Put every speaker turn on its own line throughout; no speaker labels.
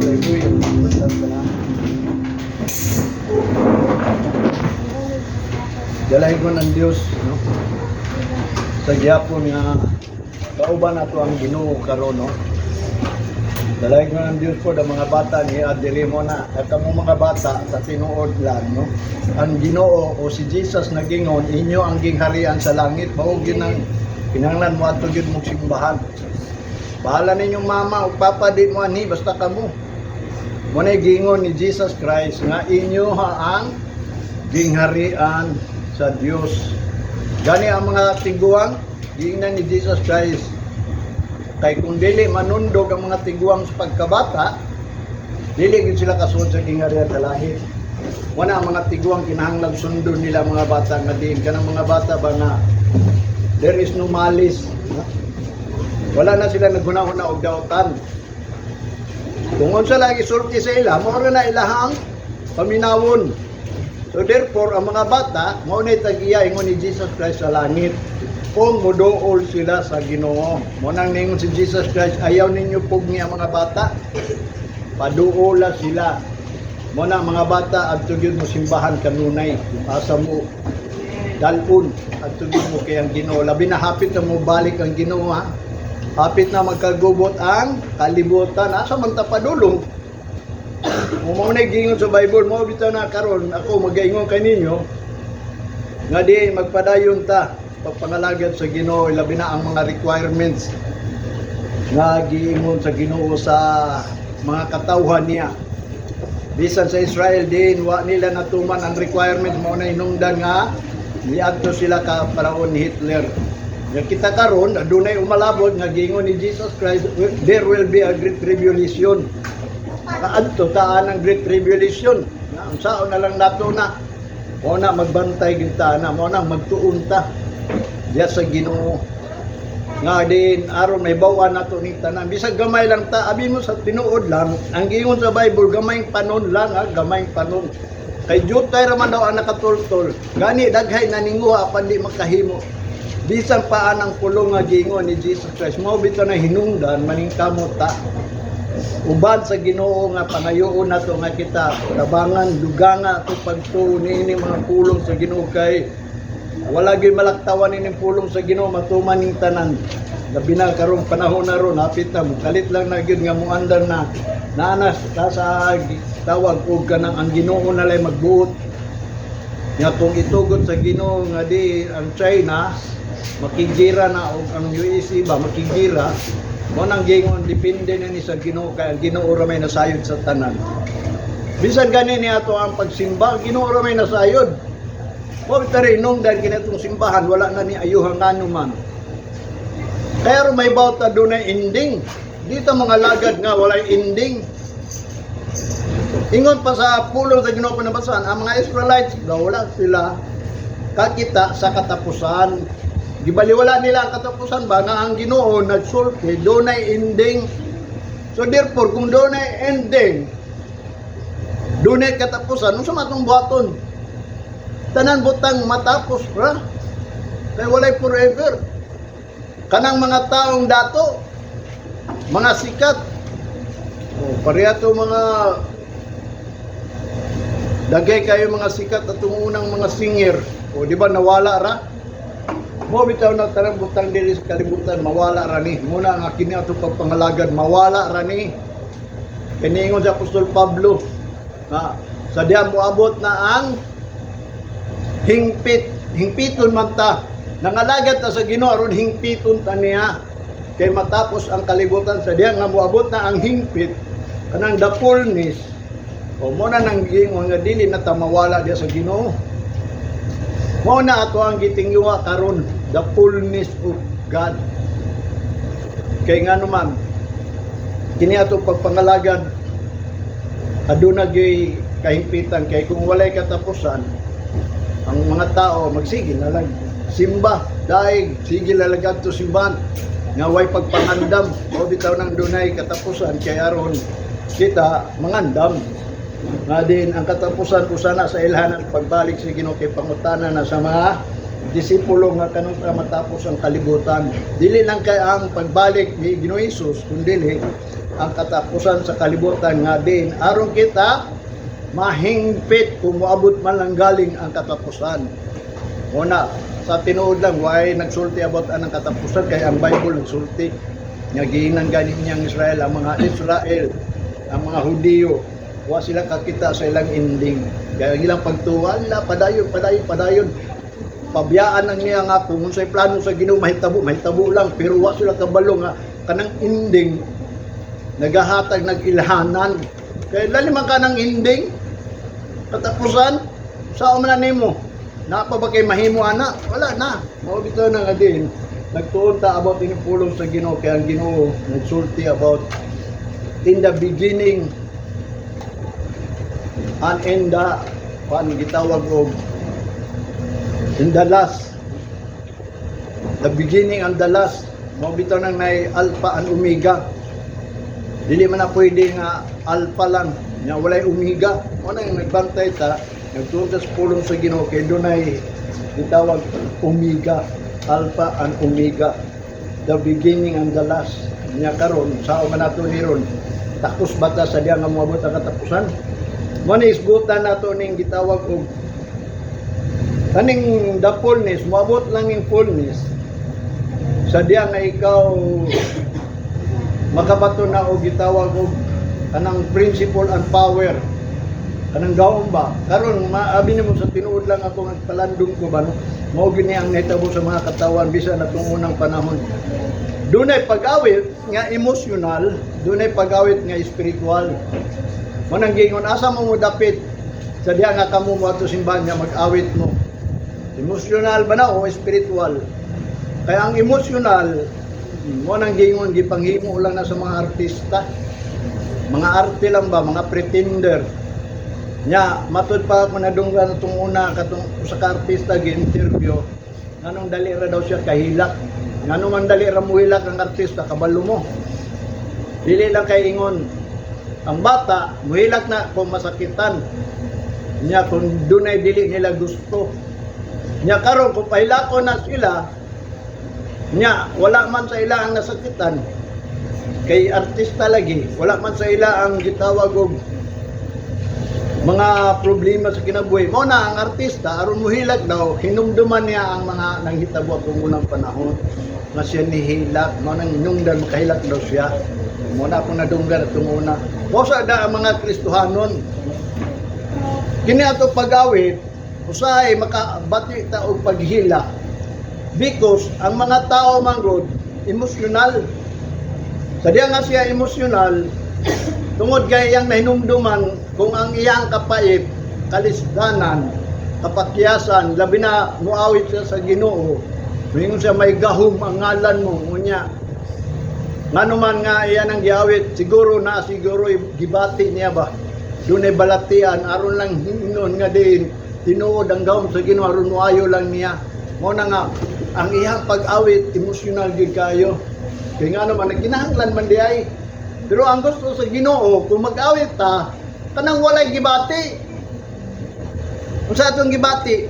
Uy, na. Dalahigon ang Dios, no? Sa gyapon nga kauban nato ang Ginoo karon, no? Dalahigon ang Dios po ang mga bata ni dili mo na at ang mga bata sa tinuod lang, no? Ang Ginoo o si Jesus nagingon, inyo ang gingharian sa langit, mao gyud ang kinahanglan mo adto gyud mong simbahan. Bahala ninyong mama o papa, di mo ani basta kamo. Mo na gingon ni Jesus Christ nga inyo ha ang gingharian sa Dios. Gani ang mga tiguang giingnan ni Jesus Christ kay kung dili manundog ang mga tiguang sa pagkabata, dili gyud sila kasuod sa gingharian sa langit. Wala ang mga tiguang kinahanglan sundon nila ang mga bata nga diin kanang mga bata ba nga there is no malice, no? Wala na sila naghuna-huna og dautan. Kung unsa lang isulti sa ila, mao ra na ilahang paminawon. So therefore, ang mga bata, mao na tag-iya ingon ni Jesus Christ sa langit. Kung muduol sila sa Ginoo. Mao nang ningon si Jesus Christ, "Ayaw ninyo pugni ang mga bata. Paduola sila." Mao na ang mga bata adto gyud mo simbahan kanunay. Kung asa mo dalun adto gyud mo kay ang Ginoo. Labi na hapit na mo balik ang Ginoo, ha. Hapit na magkagubot ang kalibutan. Asa man ta padulong? Kung mao na giingon sa Bible, mao bitaw na karon ako magaingon kaninyo nga di magpadayon ta pagpangalagad sa Ginoo, labi na ang mga requirements nga giingon sa Ginoo sa mga katawhan niya. Bisan sa Israel din wa nila natuman ang requirements, mao na hinungdan nga niadto sila ka panahon ni Hitler. Nga kita karon adunay umalabot nga giingon ni Jesus Christ, there will be a great tribulation. Makaadto taan ang great tribulation. Na unsaon na lang nato na. Mao na magbantay gyud ta na, mao na magtuon ta diya sa Ginoo. Nga din aron may bawan nato ni tanan. Bisag gamay lang ta, abi mo sa tinuod lang, ang giingon sa Bible gamayng panon lang ha, gamayng panon. Kay jutay ra man daw ang nakatultol. Gani daghay naninguha apan di makahimo. Bisan pa anang pulong nga giingon ni Jesus Christ, mao bitaw na hinungdan maningkamot ta uban sa Ginoo nga pangayoon nato nga kita tabangan duganga ato pagtuo niini mga pulong sa Ginoo kay wala gyud malaktawan ining pulong sa Ginoo, matuman ning tanan, labi na karong panahon na ron hapit na kalit lang na gyud nga muandar na naana ta sa tawag og kanang ang Ginoo na lay magbuot nga kung itugot sa Ginoo nga di ang China makigira na og ang USA ba makigira, mo nang gingon depende na ni sa Ginoo kay ang Ginoo ra may nasayod sa tanan. Bisan gani ni ato ang pagsimba, Ginoo ra may nasayod. Mo bitari nung dahil kinatong simbahan wala na ni ayuhan ngano man. Pero may bawta dunay ending. Dito mga lagad nga walay ending. Ingon pa sa pulong sa Ginoo pinabasan, ang mga Israelites wala sila kakita sa katapusan. Gibaliwala nila ang katapusan ba nga ang Ginoo nagsulti dunay ending. So therefore, kung dunay ending, dunay katapusan, unsa man atong buhaton? Tanan butang matapos ra. Kay walay forever. Kanang mga taong dato, mga sikat, oh, pareha to mga dagay kayo mga sikat at unang mga singer. O di ba nawala ra? Mo bitaw na tanang butang diri sa kalibutan mawala ra ni. Muna nga kini ato pagpangalagad mawala ra ni. Kiniingon sa Apostol Pablo nga sa diya moabot na ang hingpit, hingpiton man ta. Nangalagad ta sa Ginoo aron hingpiton ta niya. Kay matapos ang kalibutan sa diya nga moabot na ang hingpit kanang the fullness. O mo na nang giingon nga dili na ta mawala diya sa Ginoo. Mao na ato ang gitinguha karon, the fullness of God. Kay nga naman kini ato pagpangalagad aduna gyud kahimpitan kay kung walay katapusan ang mga tao magsige na lang simba daig, sige na lang adto simbahan nga way pagpangandam. O bitaw nang dunay katapusan kay aron kita mangandam nga din ang katapusan usa na sa ilhanan pagbalik sa Ginoo kay pangutana na sa mga disipulo nga kanus matapos ang kalibutan. Dili lang kay ang pagbalik ni Ginoo Hesus, kundi ang katapusan sa kalibutan nga din aron kita mahingpit kung moabot man lang galing ang katapusan. Una, sa tinuod lang, why nagsulti about anang katapusan kay ang Bible nagsulti nga giingnan gani niyang Israel, ang mga Israel, ang mga Hudiyo, wa sila kakita sa ilang ending. Kaya ang ilang pagtuwa, la, padayon, padayon, padayon. Pabiyaan lang niya nga kung unsay plano sa Ginoo mahitabo, mahitabo lang, pero wa sila kabalo nga kanang ending nagahatag nag-ilhanan. Kay lalim man kanang ending, katapusan, sa man na nimo? Napa ba kay mahimo ana? Wala na. Mao bitaw na nga din. Nagtuon ta about ini pulong sa Ginoo kay ang Ginoo nagsulti about in the beginning and in the pan gitawag og in the last, the beginning and the last. Mao bitaw nang nay alpha and omega. Dili man na pwede nga alpha lang nya walay omega. Mo nang nagbantay ta, nagtuon ta sa pulong sa Ginoo kay dunay gitawag omega, alpha and omega, the beginning and the last. Nya karon sao man nato ni ron, takos bata sa diya nga moabot ang katapusan? Mo ni isgutan nato ning gitawag og kaning the fullness. Moabot lang ning fullness sa diya nga ikaw makabato na og gitawag og kanang principle and power, kanang gawong ba. Karon maabi nimo, sa tinuod lang ako nagpalandong ko ba, no, mao gini ang nahitabo sa mga katawan bisan atong unang panahon. Dunay pag-awit nga emosyonal, dunay pag-awit nga espiritual. Mo nang giingon, asa mo dapit sa diha nga kamo mo ato simbahan nga mag-awit mo? Emosyonal ba na o espiritual? Kaya ang emosyonal, mo nang giingon, gipanghimo lang na sa mga artista. Mga arte lang ba, mga pretender. Nya, matud pa ako nadunggan itong una, katong usa ka artista gi-interview, nganong dali ra daw siya kahilak. Ngano man dali ra muhilak ang artista, kabalo mo? Dili lang kay ingon. Ang bata, muhilak na kung masakitan. Nya kung dunay dili nila gusto. Nya karon kung pahilakon na sila, nya wala man sa ila ang nasakitan. Kay artista lagi, wala man sa ila ang gitawag og mga problema sa kinabuhi. Mo na ang artista aron muhilak daw, hinumduman niya ang mga nanghitabo atong unang panahon nga siya nihilak, mo nang hinungdan makahilak daw siya. Mo na akong nadunggan atong una. Mo sa da ang mga Kristohanon. Kini ato pag-awit, usahay makabati ta og paghilak. Because ang mga tao manggod emosyonal. Sa diya nga siya emosyonal, tungod kay iyang nahinumduman kung ang iyang kapait, kalisdanan, kapakyasan, labi na muawit siya sa Ginoo. Mingon siya, "May gahom ang ngalan mo," unya. Ngano man nga iyan ang giawit, siguro na siguro gibati niya ba. Dunay balatian aron lang hinon nga din tinuod ang gahom sa Ginoo aron moayo lang niya. Mo na nga ang iyang pag-awit emosyonal gyud kayo. Kay nga naman nagkinahanglan man di ay. Pero ang gusto sa Ginoo kung mag-awit ta kanang walay gibati. Unsa atong gibati?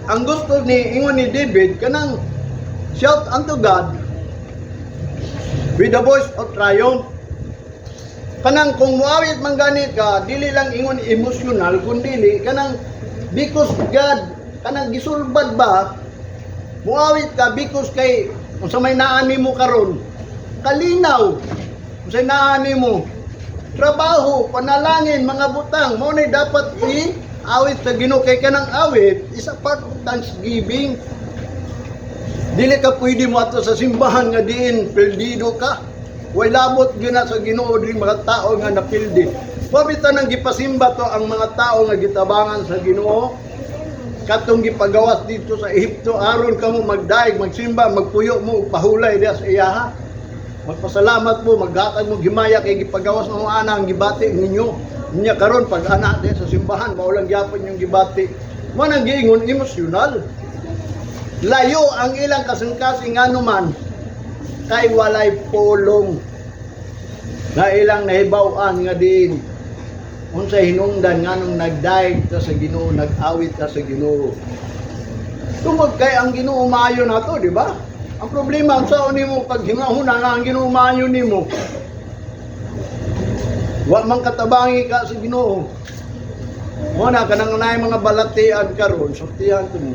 Ang gusto ni ingon ni David kanang shout unto God with the voice of triumph. Kanang kung muawit man gani ka, dili lang ingon emosyonal, kundi kanang because God, kanang gisulbad ba, muawit ka because kay unsa may naa nimo karon, kalinaw, unsa naa nimo, trabaho, panalangin, mga butang, mao na dapat i-awit sa Ginoo kay kanang awit is a part of thanksgiving. Dili ka pwede mo ato sa simbahan nga diin perdido ka. Way labot gyud na sa Ginoo diri mga tao nga napildi. Pabita nang gipasimba to ang mga tao nga gitabangan sa Ginoo. Katong gipagawas dito sa Ehipto aron kamo magdaig, magsimba, magpuyo mo ug pahulay diha sa iyaha. Magpasalamat mo, maghatag mo himaya kay gipagawas mo ana ang gibati ninyo. Nya karon pag ana diha sa simbahan, mao lang gyapon yung gibati. Mo nang giingon emosyonal. Layo ang ilang kasing-kasing man kay walay pulong na ilang nahibaw-an nga din unsay hinungdan nganong nagdaig ta sa Ginoo, nag-awit ta sa Ginoo. Tungod kay ang Ginoo maayo nato, di ba? Ang problema, ang sao nimo pag hinahuna nga ang Ginoo maayo nimo. Wa man katabangi ka sa Ginoo. Mo na kanang naay mga balatian karon, sultihan ko mo.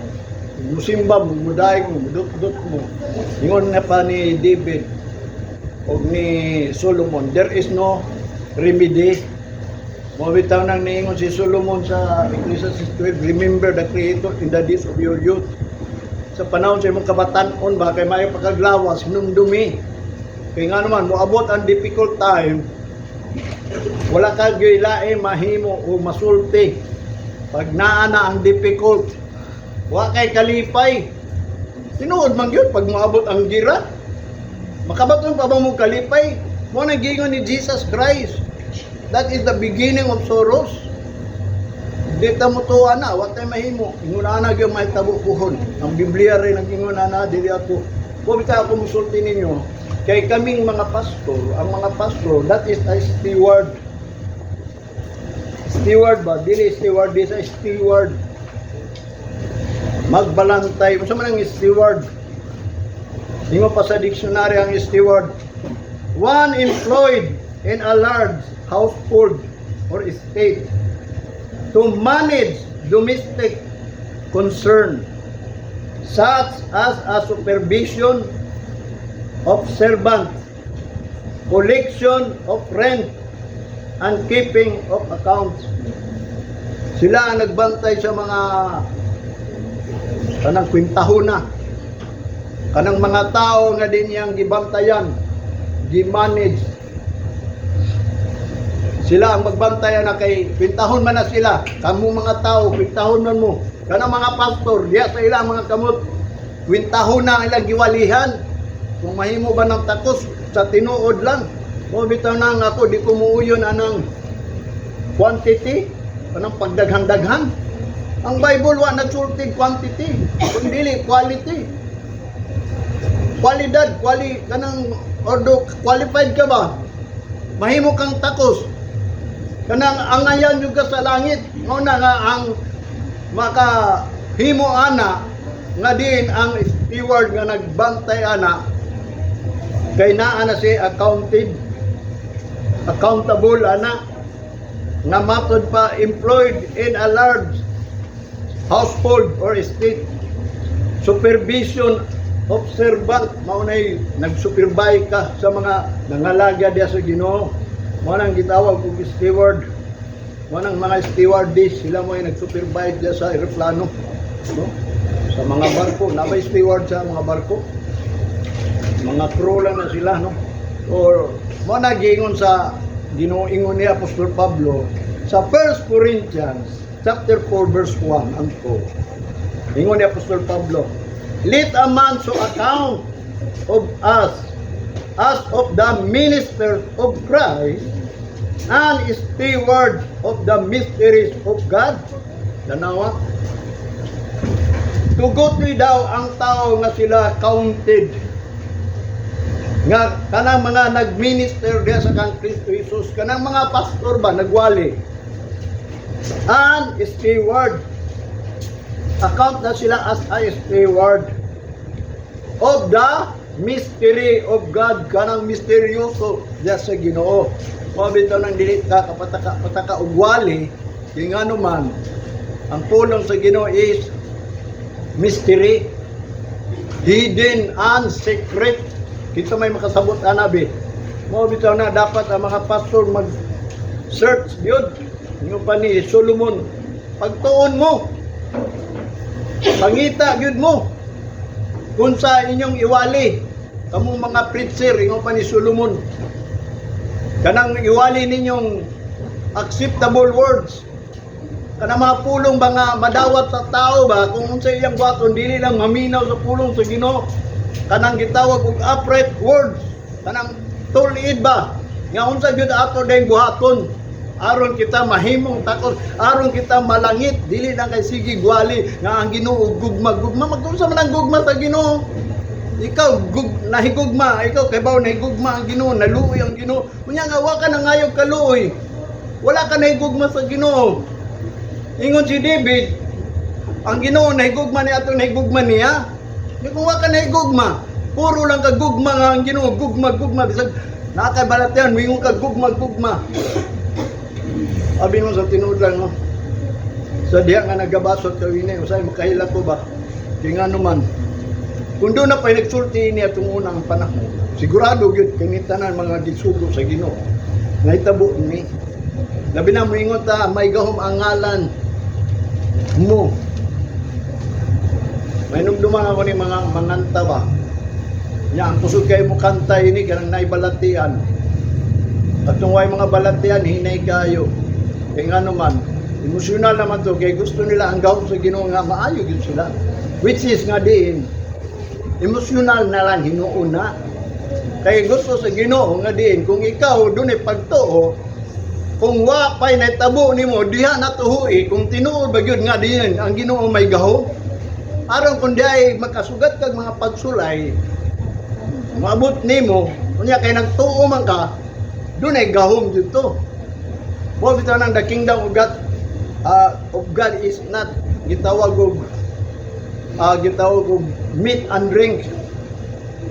Musimba mo, mudaig mo, mudut-dut mo. Ingon na pa ni David o ni Solomon, there is no remedy. Mo bitaw nang niingon si Solomon sa Ecclesiastes 12, "Remember the Creator in the days of your youth." Sa panahon sa imong kabatan-on ba, kay maayo pa kag lawas, hinumdumi. Kay nga naman, moabot ang difficult time, wala ka gyud lain mahimo o masulti. Pag naa na ang difficult, wa kay kalipay. Tinuod man gyud, pag moabot ang gira, makabaton pa ba mo kalipay? Mo nang giingon ni Jesus Christ. That is the beginning of sorrows. Di ta mo tuwa na, wa tay mahimo. Ingon ana gyud mahitabo puhon. Ang Biblia rin nag-ingon ana, dili ako. Kung bitaw ako musulti ninyo, kay kaming mga pastor, ang mga pastor, that is a steward. Steward ba? Dili steward, di sa steward. Magbalantay. Unsa man ang steward? Ingon pa sa dictionary ang steward. One employed in a large household or estate to manage domestic concern such as a supervision of servants, collection of rent, and keeping of accounts. Sila ang nagbantay sa mga kanang kwintahon na. Kanang mga tao nga din niyang gibantayan, gi-manage. Sila ang magbantay na kay kwintahon man na sila. Kamo mga tao, kwintahon man mo. Kanang mga pastor, diya sa ilang mga kamot, kwintahon na ang ilang giwalihan. Kung mahimo ba ng takos, sa tinuod lang. Mo bitaw na nga ako, di ko muuyon anang quantity, anang pagdaghan-daghan. Ang Bible wa nagsulti quantity, kundi quality. Kwalidad, kanang ordo qualified ka ba? Mahimo kang takos. Kanang angayan yung ka sa langit. Mao na nga ang maka himo ana nga din ang steward nga nagbantay ana kay naa na si accounted, accountable ana nga matod pa employed in a large household or estate, supervision of servant, mao nay nagsuperbay ka sa mga nangalaga diya sa Ginoo. Mao nang gitawag og steward. Mao nang mga stewardess, sila mo ay nagsuperbay diya sa eroplano, no? Sa mga barko, na may steward sa mga barko, mga crew lang na sila, no? Or mo na giingon sa Ginoo, ingon ni Apostol Pablo sa 1 Corinthians chapter 4 verse 1 and 2. Ingon ni Apostol Pablo, "Let a man so account of us as of the ministers of Christ and steward of the mysteries of God." Tanawa. Tugot daw ang tao nga sila counted nga kanang mga nagminister diya sa kang Kristo Jesus, kanang mga pastor ba nagwali and steward, account na sila as a steward of the mystery of God, kanang misteryoso diya sa Ginoo. Mao bitaw nang dili ka kapataka pataka og wali, kay ngano man ang pulong sa Ginoo is mystery, hidden and secret. Kita may makasabot anabi. Mao bitaw na dapat ang mga pastor mag search yun. Yung pa ni Solomon, pagtuon mo, pangita gyud mo kung sa inyong iwali. Kamong mga preacher, ingon pa ni Solomon, kanang iwali ninyong acceptable words, kanang mga pulong ba nga madawat sa tao ba, kung unsa iyang buhaton, dili lang maminaw sa pulong sa Ginoo, kanang gitawag og upright words, kanang tul-id ba nga unsa gyud ato dayong buhaton aron kita mahimong takos, aron kita malangit. Dili lang kay sige gwali nga ang Ginoo gugma gugma. Magunsa man ang gugma sa Ginoo? Ikaw nahigugma, ikaw kay baw nahigugma ang Ginoo, naluoy ang Ginoo. Unya nga wa ka nangayog kaluoy, wala ka nahigugma sa Ginoo. Ingon si David, ang Ginoo nahigugma ni atong nahigugma niya. Di kung wa ka nahigugma, puro lang ka gugma nga ang Ginoo, gugma gugma, bisag naa kay balatian, moingon ka gugma gugma. Abi mo sa tinuod lang, no? Sa diha nga nagabasot kawini, usay makahila ko ba? Kaya nga naman, kung doon na pa nagsulti ni atong unang panahon, sigurado gyud kini tanan mga gisugo sa Ginoo. Nahitabo ni. Labi na moingon ta, "May gahom ang ngalan mo." May numduman ako ni mga manganta ba. Nya ang kusog kayo mo kanta ini kanang naibalatian. At kung way mga balatian, hinay kayo. Kaya nga naman, emosyonal naman to, kay gusto nila ang gahom sa Ginoo nga maayo gyud sila. Which is nga diin, emosyonal na lang hinuon na. Kay gusto sa Ginoo nga diin, kung ikaw dunay pagtuo, kung wa pa'y naitabo nimo diha na tuhui kung tinuod ba gyud nga diin ang Ginoo may gahom. Aron kung di ay makasugat kag mga pagsulay, maabot nimo, unya kay nagtuo man ka, dunay gahom dito. Mo bitaw nang the kingdom of God is not gitawag og meat and drink.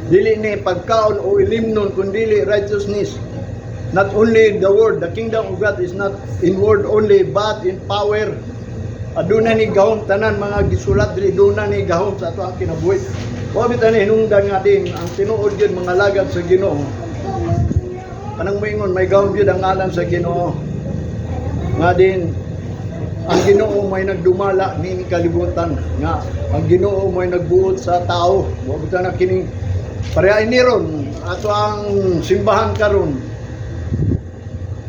Dili ni pagkaon o ilimnon kundi righteousness. Not only the word, the kingdom of God is not in word only but in power. Aduna ni gahom tanan mga gisulat diri, aduna ni gahom sa ato ang kinabuhi. Wa bitaw ni hinungdan nga din ang tinuod gyud mga lagad sa Ginoo. Kanang moingon may gahom gyud ang ngalan sa Ginoo. Nga din ang Ginoo may nagdumala ni kalibutan nga ang Ginoo may nagbuot sa tao. Wa bitaw na kining pareha ni ron ato ang simbahan karon.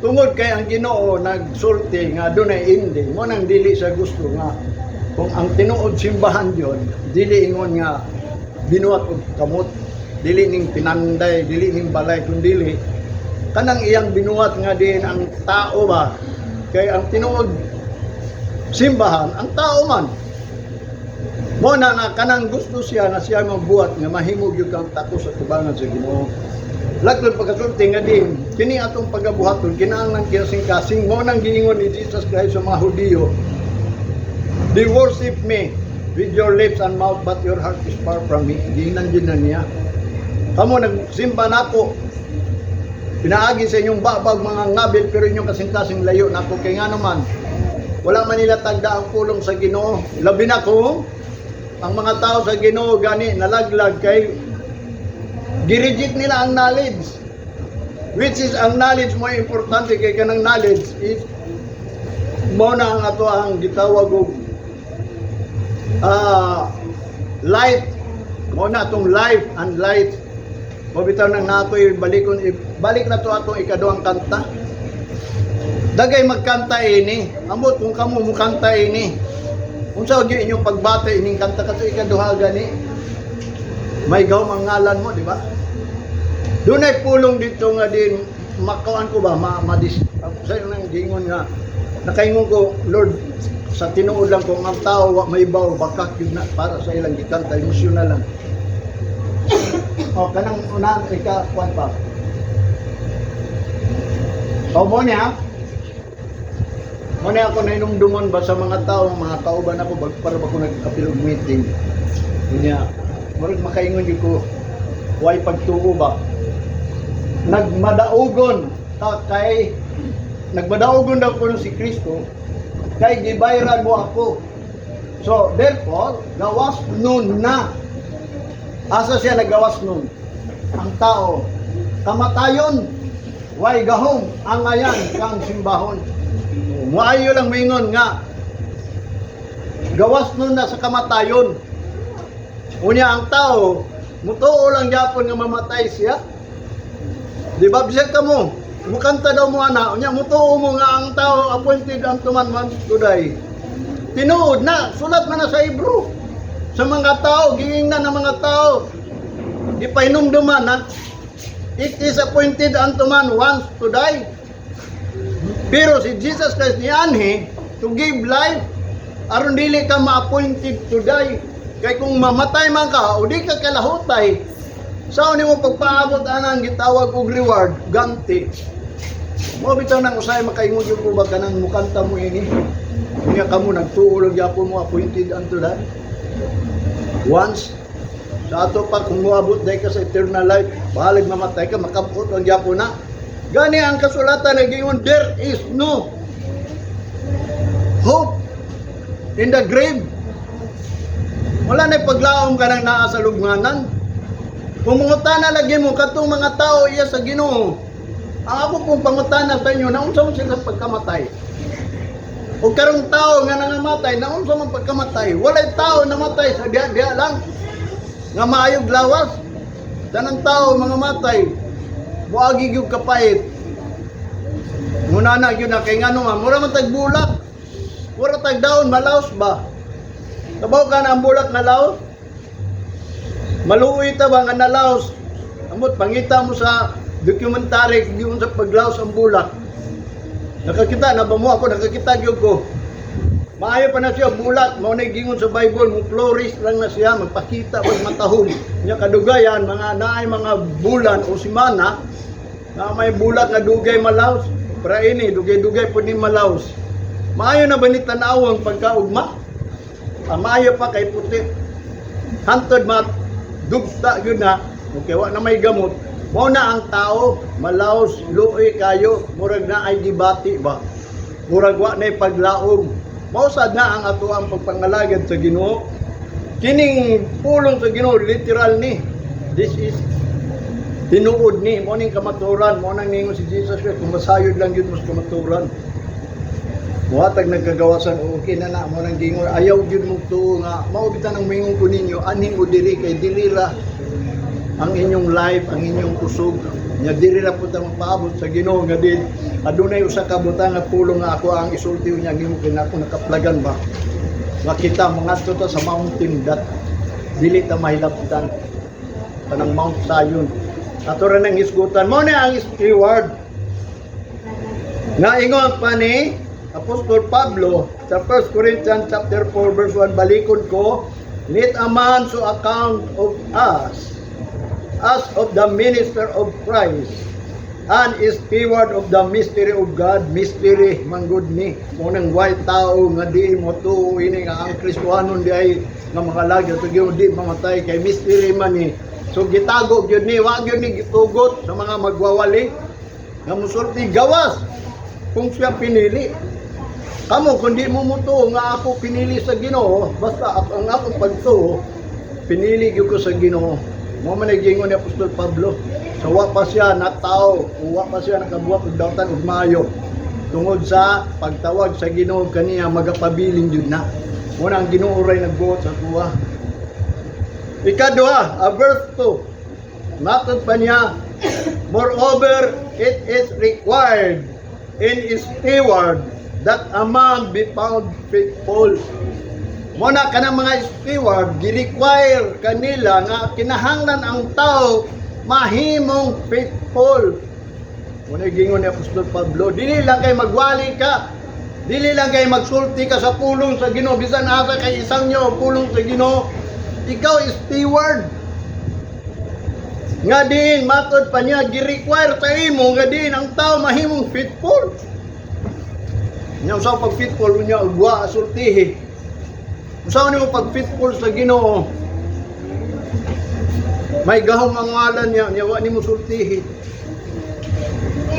Tungod kay ang Ginoo nagsulti nga dunay ending, mo nang dili sa gusto nga kung ang tinuod simbahan yun, dili ingon nga binuhat og kamot, dili ning pinanday, dili ning balay, kundili kanang iyang binuhat nga din ang tao ba, kay ang tinuod simbahan ang tao man. Mo na nga kanang gusto siya na siya magbuhat nga mahimo gyud kang takos sa tubangan sa Ginoo. Lagton pagkasulti nga din, kini atong pagabuhaton, kinahanglan kasing-kasing. Mo nang giingon ni Jesus Christ sa mga Hudiyo, "They worship me with your lips and mouth, but your heart is far from me." Giingnan din na niya. "Kamo nagsimba nako, pinaagi sa inyong babag mga ngabil, pero inyong kasing-kasing layo nako." Kay nga naman, wala man nila tagda ang pulong sa Ginoo. Labi na kung ang mga tao sa Ginoo gani nalaglag kay gireject nila ang knowledge. Which is ang knowledge mo importante kay kanang knowledge is mo na ang ato ang gitawag og light, mo na atong life and light. Mo bitaw nang nato ibalikon, ibalik na to atong ikaduhang kanta. Dagay magkanta ini. Amot kung kamo mukanta ini, unsa gyud inyong pagbati ining kanta kato ikaduha gani, "May gahom ang ngalan mo," di ba? Dunay pulong dito nga din makuan ko ba ma, madis sa nang gingon nga nakaingon ko, "Lord, sa tinuod lang, kung ang tao wa may baw, baka gyud na para sa ilang gikanta, emosyonal lang." O kanang unang ika kuan pa. O mo niya. Mo niya ako nainumduman ba sa mga tao, mga kauban ako bag para ba ko nagkapil og meeting. Unya, murag makaingon gyud ko, way pagtuo ba. Nagmadaugon ta kay nagmadaugon daw kuno si Kristo kay gibayran mo ako. So, therefore, gawas nun na. Asa siya nagawas nun? Ang tao. Kamatayon, way gahom, angayan kang simbahon. Muayo lang mingon nga, gawas nun na sa kamatayon. Unya ang tao, mutuo lang gyapon nga mamatay siya. Di ba bisag ka mo, mukanta daw mo ana, unya mutuo mo nga ang tao appointed unto man man to die. Tinuod na, sulat man na sa Hebrew. Sa mga tao, giingnan ng mga tao. Di pa hinumduman na it is appointed unto man once to die. Pero si Jesus Christ nianhi to give life aron dili ka ma-appointed to die. Kay kung mamatay man ka o di ka kalahutay, sao nimo pagpaabot anang gitawag og reward, ganti? Mo bitaw nang usahay makaingon yung ko ba kanang mukanta mo ini. Unya kamo nagtuo lang gyapon mo appointed unto that. Once sa ato pa kung moabot day ka sa eternal life, bahalag mamatay ka, makabot lang gyapon na. Gani ang kasulatan nagingon, there is no hope in the grave. Wala na paglaom ka nang naa sa lubnganan. Kung mangutana lagi mo katong mga tao iya sa Ginoo, ang ako pong pangutana sa inyo, naunsa man sila sa pagkamatay? O karong tao nga nangamatay, naunsa man pagkamatay? Walay tao namatay sa diha-diha lang nga maayog lawas. Tanang tao mga matay, muagi gyud kapait. Muna na gyud na kay ngano man, mura man tag bulak. Mura tag daon, malaos ba? Kabaw ka na ang bulak na laos? Maluoy ta ba nga nalaos? Amot pangita mo sa documentary yung sa paglaos ang bulak. Nakakita na ba mo ako? Nakakita gyud ko. Maayo pa na siya bulak, mao na gingon sa Bible, mo flourish lang na siya, magpakita wag matahom. Nya kadugayan mga naay mga bulan o simana na may bulak nga dugay malaos. Para ini dugay-dugay pud ni malaos. Maayo na ba ni tan-awon pagkaugma? Ang maayo pa kay puti. Hantod mat dugta yun na, okay, wa na may gamot. Mao na ang tao, malaos, luoy kayo, murag na ay gibati ba. Murag wa na paglaom. Mao sad na ang ato ang pagpangalagad sa Ginoo. Kining pulong sa Ginoo literal ni. This is tinuod ni mo ning kamaturan, mo nang ningon si Jesus Christ kung masayod lang gyud mo sa kamaturan. Muhatag nagkagawasan, okay na na mo nang gingon ayaw gyud mo tuo nga mao bitan ang mingon ko ninyo anhi mo diri kay dili ra ang inyong life, ang inyong kusog. Nya diri ra pud ta mapaabot sa Ginoo nga din adunay usa ka butang nga pulong nga ako ang isulti niya nimo kay nako nakaplagan ba. Makita mangadto ta sa mountain that dili ta mahilabtan, kanang Mount Zion. Ato ra nang hisgutan mo na ang reward. Nga ingon pa ni Apostol Pablo sa 1 Corinthians chapter 4 verse 1, balikon ko, "Let a man so account of us as of the minister of Christ and is steward of the mystery of God." Mystery manggod ni mo nang way tao nga di mo tuo ini nga ang Kristohanon di ay nga mga lagi sa Ginoo di mamatay kay mystery man ni. So gitago gyud ni, wa gyud ni gitugot sa mga magwawali nga musulti gawas kung siya pinili. Kamo, kung di mo mutuo nga ako pinili sa Ginoo, basta ako, ang akong pagtuo, pinili gyud ko sa Ginoo. Mo man ay giingon ni Apostol Pablo. So wa pa siya na tao, wa pa siya nakabuhat og dautan og maayo. Tungod sa pagtawag sa Ginoo kaniya, magapabilin jud na. Mo na ang Ginoo ray nagbuot sa kuha. Ikaduha, a verse 2. Matod pa niya, "Moreover, it is required in a steward that a man be found faithful." Mo na kanang mga steward, gi-require kanila nga kinahanglan ang tao mahimong faithful. Mo na gingon ni Apostol Pablo, dili lang kay magwali ka, dili lang kay magsulti ka sa pulong sa Ginoo, bisan asa kay isang nyo pulong sa Ginoo, ikaw is steward. Nga diin matod pa niya, gi-require sa imo nga diin ang tao mahimong faithful. Nya sa pag faithful niya ugwa sultihi. Unsa man nimo pag faithful sa Ginoo? May gahom ang ngalan niya, niya wa nimo sultihi.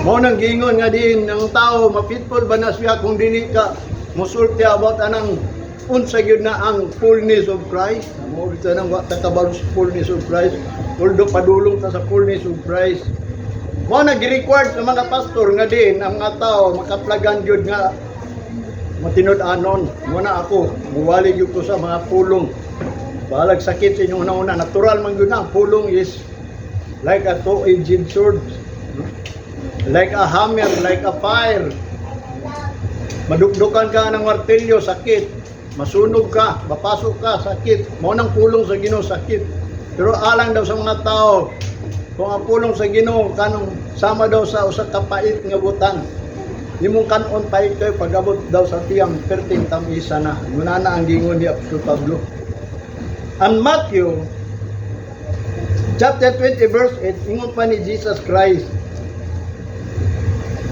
Mao nang giingon nga diin ang tao ma-faithful ba na siya kung dili ka musulti about anang unsa gyud na ang fullness of Christ. Mao bitaw nang wa ta kabalo sa fullness of Christ. Although padulong ta sa fullness of Christ. Mao na gi-required sa mga pastor nga diin ang mga tao makaplagan gyud nga matinud-anon. Mo na ako, muwali gyud ko sa mga pulong. Bahalag sakit sa inyong una-una, natural man gyud na ang pulong is like a two-edged sword. No? Like a hammer, like a fire. Madukdukan ka ng martilyo, sakit. Masunog ka, mapasok ka, sakit. Mao nang pulong sa Ginoo, sakit. Pero alang daw sa mga tao, kung ang pulong sa Ginoo kanong sama daw sa usa ka pait nga butang. Imong kanon pait kayo, pag-abot daw sa tiyang perting tamisa na. Muna na ang gingon ni Apostol Pablo. Ang Matthew chapter 20 verse 8, ingon pa ni Jesus Christ,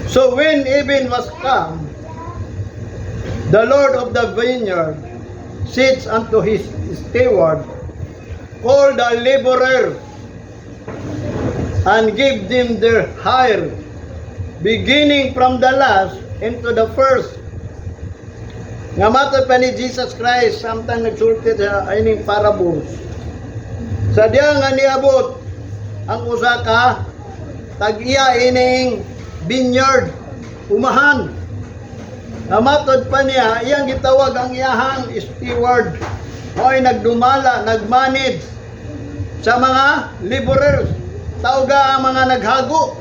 "So when even was come, the Lord of the vineyard said unto his steward, 'Call the laborer and give them their hire, beginning from the last into the first.'" Nga matod pa ni Jesus Christ samtang nagsulti sa ining parables. Sa diya nga niabot ang usa ka tag-iya ining vineyard, umahan. Nga matod pa niya, iyang gitawag ang iyahang steward. Mo'y nagdumala, nagmanage sa mga laborers. Tawga ang mga naghago.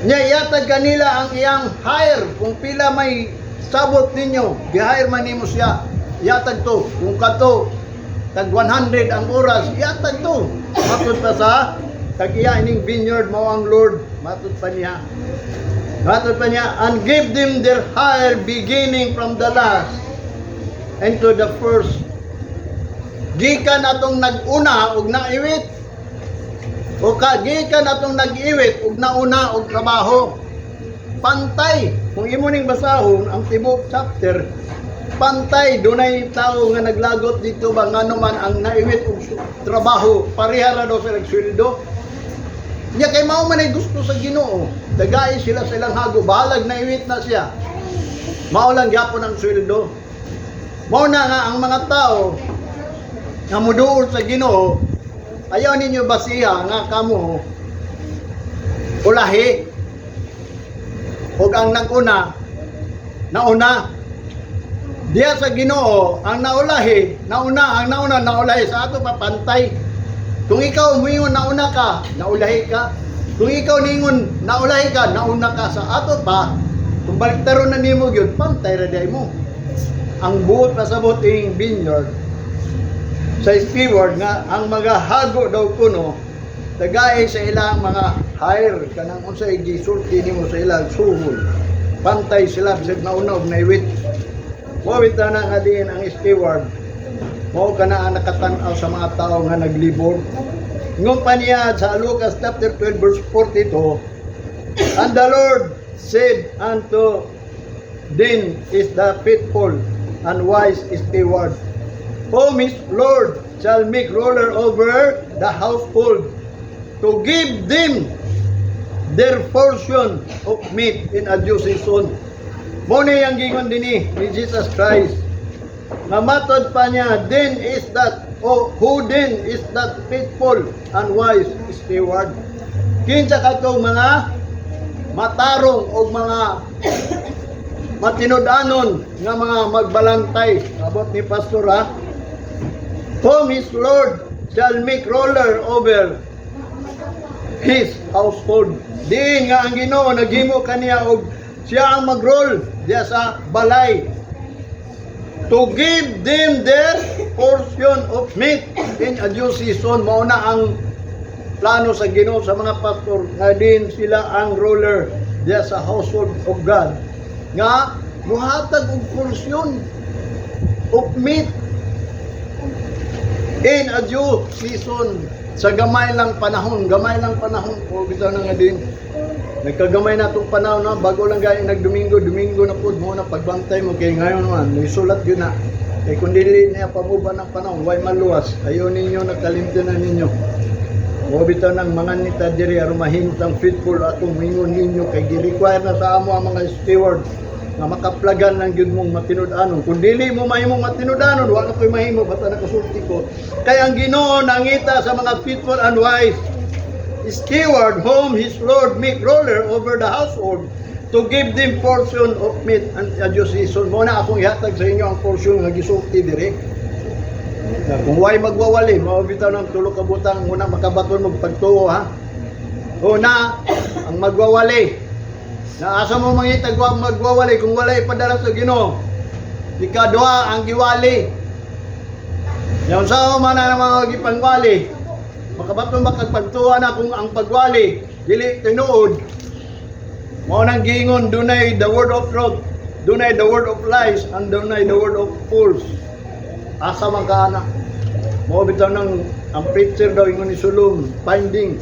Nya iatag kanila ang iyang hire kung pila may sabot ninyo, gi-hire man nimo siya. Iatag to kung kato tag 100 ang oras, iatag to. Matod pa sa tag-iya ining vineyard, mao ang Lord, matod pa niya. Matod pa niya, "And give them their hire beginning from the last and to the first." Gikan atong nag-una ug naiwit. O ka gikan atong nag-iwit ug nauna og trabaho. Pantay. Kung imo ning basahon ang tibok chapter, pantay, dunay tao nga naglagot dito ba, ngano man ang naiwit og trabaho pareha ra daw sa nagsweldo. Nya kay mao man ay gusto sa Ginoo. Tagai sila sa ilang hago, bahalag naiwit na siya. Mao lang gyapon ang sweldo. Mao na nga ang mga tao nga muduol sa Ginoo, ayaw ninyo basiha nga kamo ulahi ug ang nag-una nauna. Diya sa Ginoo, ang naulahi nauna, ang nauna naulahi. Sa ato pa, pantay. Kung ikaw muingon nauna ka, naulahi ka. Kung ikaw ningon naulahi ka, nauna ka. Sa ato pa, kung baliktaron na nimo gyud, pantay ra diay mo. Ang buot pasabot ing vineyard sa steward nga ang mga hago daw kuno tagay sa ilang mga hire, kanang unsay gisulti nimo sa ilang suhol, pantay sila bisag nauna og naiwit. Mao bitaw na nga diin ang steward mao kana ang nakatan-aw sa mga tao nga naglibor. Ingon pa niya sa Lucas chapter 12 verse 42, "And the Lord said unto then is the faithful and wise steward, whom his Lord shall make ruler over the household, to give them their portion of meat in a due season." Mao ni ang gingon dinhi ni Jesus Christ. Nga matod pa niya, then is that, oh, who then is that faithful and wise steward? Kinsa katong mga matarong o mga matinud-anon nga mga magbalantay? Abot ni Pastor ha. "Whom his Lord shall make ruler over his household." Diin nga ang Ginoo naghimo kaniya og siya ang mag-rule diya sa balay. "To give them their portion of meat in a due season." Mao na ang plano sa Ginoo sa mga pastor nga din sila ang ruler diya sa household of God nga muhatag og portion of meat in a due season, sa gamay lang panahon, gamay lang panahon o bitaw na nga din nagkagamay na itong panahon na bago lang gaya nagdomingo, Domingo na pud mo na pagbantay mo kay ngayon man may sulat yun na kay kung dili niya pamuba ng panahon, way maluwas. Ayaw ninyo, nakalimtan na ninyo. Mo bitaw ng mga nita diri aron mahimutang faithful atong mingon ninyo kay gi-require na sa amo ang mga steward nga makaplagan lang gyud mong matinud-anon. Kung dili mo mahimong matinud-anon, wa na ko'y mahimo basta nakasulti ko. Kay ang Ginoo nangita sa mga faithful and wise steward whom his Lord make ruler over the household to give them portion of meat and a due season. Mo na akong ihatag sa inyo ang portion nga gisulti diri. Na kung way magwawali, mao bitaw ng tulo ka butang muna makabaton mo pagtuo ha. Una, ang magwawali. Na asa mo mangitag wa magwawali kung wala ipadala sa Ginoo? Ikaduha, ang giwali. Yan sa man na mga gipangwali. Makabaton makagpagtuwa na kung ang pagwali dili tinuod. Mao nang giingon, dunay the word of truth, dunay the word of lies, and dunay the word of fools. Asa man ka ana? Mao bitaw nang ang preacher daw, ingon ni Sulong, finding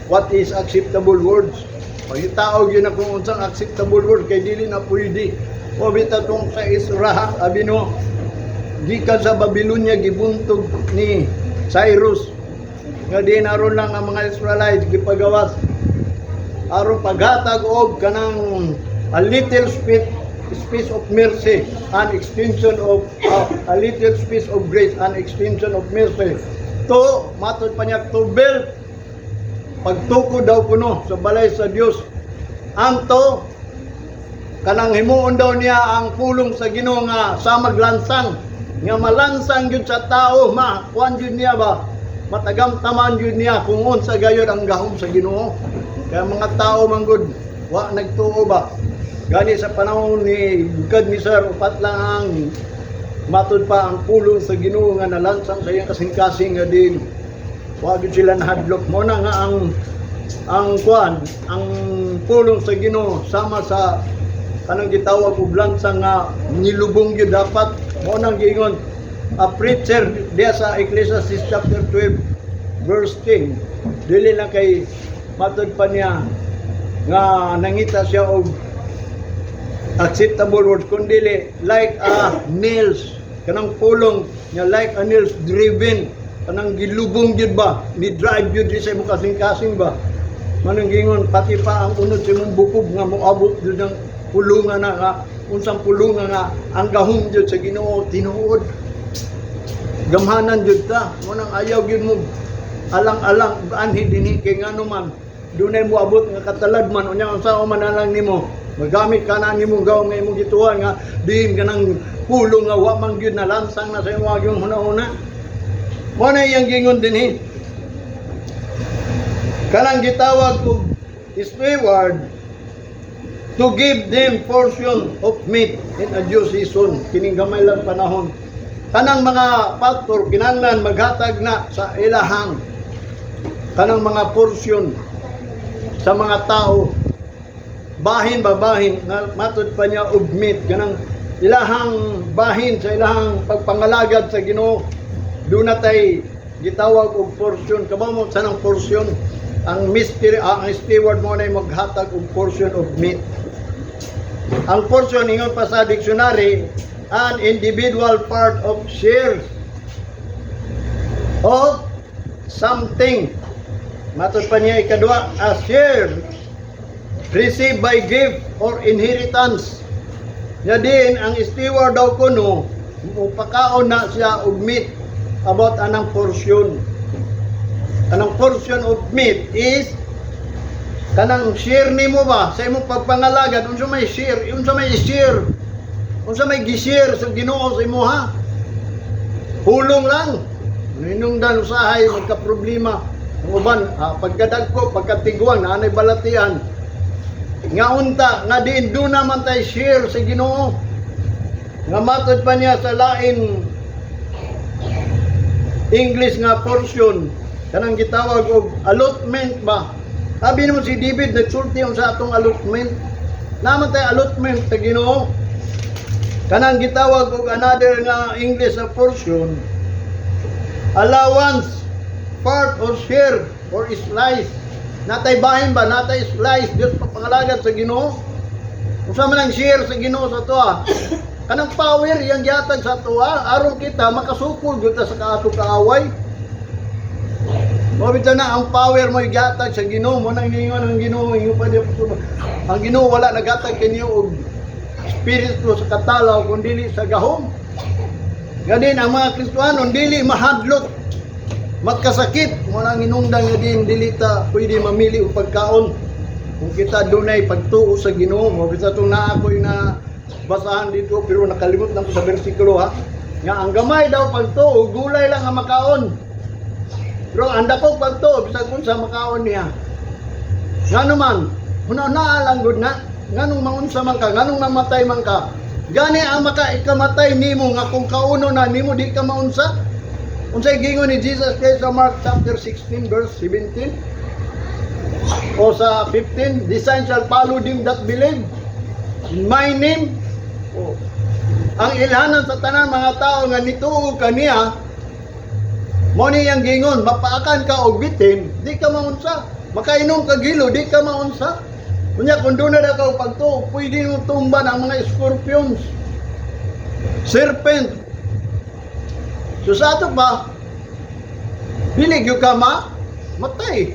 what is acceptable words. Pagitaog yun na kung unsang acceptable word kay dili na pwede. Mao bitaw tong sa Israel, abi no, gikan sa Babylonia gibuntog ni Cyrus nga di aron lang ang mga Israelites gipagawas aron paghatag og kanang a little spit. space of mercy, an extension of a little space of grace, an extension of mercy. To, matod pa niya, to build, pagtukod daw kuno sa balay sa Dios. Anto, kanang himuon daw niya ang pulong sa Ginoo nga sa maglansang, nga malansang gyud sa tao, ma kuan gyud niya ba, matagamtaman gyud niya kung unsa gayud ang gahom sa Ginoo. Kaya mga tao manggod wa nagtuo ba. Gani sa panahon ni God ni Sir, upat lang ang matod pa ang pulong sa Ginoo nga nalansang sa iyang kasing-kasing nga din wa gyud sila nahadlok mo na nga ang kuan, ang pulong sa Ginoo sama sa kanang gitawag og lansang nga nilubong gyud dapat. Mo nang giingon a preacher diya sa Ecclesiastes chapter 12 verse 10, dili lang kay matod pa niya nga nangita siya og acceptable words, kundi like a nails, kanang pulong nga like a nails driven, kanang gilubong gyud ba, ni drive gyud di sa imong kasing-kasing ba. Manang gingon pati pa ang unod sa imong bukog nga moabot gyud ng pulungan na nga unsang pulungan nga ang gahom gyud sa Ginoo tinuod. Gamhanan gyud ta. Mo nang ayaw gyud mo alang-alang anhi dinhi kay ngano man dunay moabot nga katalad man. Unya unsa man alang nimo, magamit ka na nimong gawom nga imong gituan nga diin kanang pulong nga wa man gyud nalansang na sa imong yung hunahuna. Mo na iyang gingon dinhi, kanang gitawag og steward, to give them portion of meat in a due season. Kining gamay lang panahon, kanang mga pastor kinahanglan maghatag na sa ilahang kanang mga portion sa mga tao, bahin ba, bahin nga matod pa niya og meat, kanang ilahang bahin sa ilahang pagpangalagad sa Ginoo. Doon na tay gitawag og portion. Kabaw mo sa nang portion? Ang mystery, ang steward mo na maghatag og portion of meat. Ang portion, ingon pa sa dictionary, an individual part of shares of something. Matod pa niya ikadua, a share received by gift or inheritance. Nya din ang steward daw kuno mupakaon na siya og meat about anang portion. Kanang portion of meat is kanang share nimo ba sa imong pagpangalagad. Unsa may share? Unsa may share? Unsa may gi-share sa Ginoo sa imuha? Hulong lang. Ninungdan usahay magka-problema. Ang uban, pagkadagko, pagkatiguang, naanay balatian. Nga unta, nga diin doon naman tay share sa Ginoo. Nga matod pa niya sa lain English nga portion, kanang gitawag og allotment ba. Sabi naman si David nagsulti sa atong allotment. Naman tay allotment sa Ginoo. Kanang gitawag og another nga English na portion, allowance, part or share or slice. Natay bahin ba, natay slice Dios papangalagad sa Ginoo. Unsa man ang share sa Ginoo sa atoa? Kanang power yang gihatag sa atoa aron kita makasukol gyud ta sa kaato kaaway. Mo bitaw na ang power mo gihatag sa Ginoo. Mo nang ningon ang Ginoo, ingon pa niya, ang Ginoo wala naghatag kanyo og espiritu sa katalaw kun dili sa gahom. Ganin ang mga Kristohanon dili mahadlok magkasakit. Mo nang hinungdan nga din dili ta pwede mamili og pagkaon kung kita dunay pagtuo sa Ginoo. Mo bisa tong naa ko'y na basahan dito pero nakalimot lang ko sa bersikulo ha, nga ang gamay daw pagtuo gulay lang ang makaon, pero ang dakong pagtuo bisag unsa makaon niya. Ngano man huna-hunaa lang gud na, nganong maunsa man ka, nganong mamatay man ka? Gani ang maka ikamatay nimo nga kung kauno na nimo di ka maunsa. Unsay gingon ni Jesus Christ sa Mark chapter 16 verse 17 o sa 15? "The signs shall follow them that believe in my name." O, ang ilhanan sa tanan mga tao nga nituo kaniya, mo ni iyang gingon, mapaakan ka og bitin, di ka maunsa. Makainom ka gilo, di ka maunsa. Unya kung doon na ka og pagtuo, pwede mo tumban ang mga scorpions, serpent. So sa ato pa, dili gyud ka ma matay.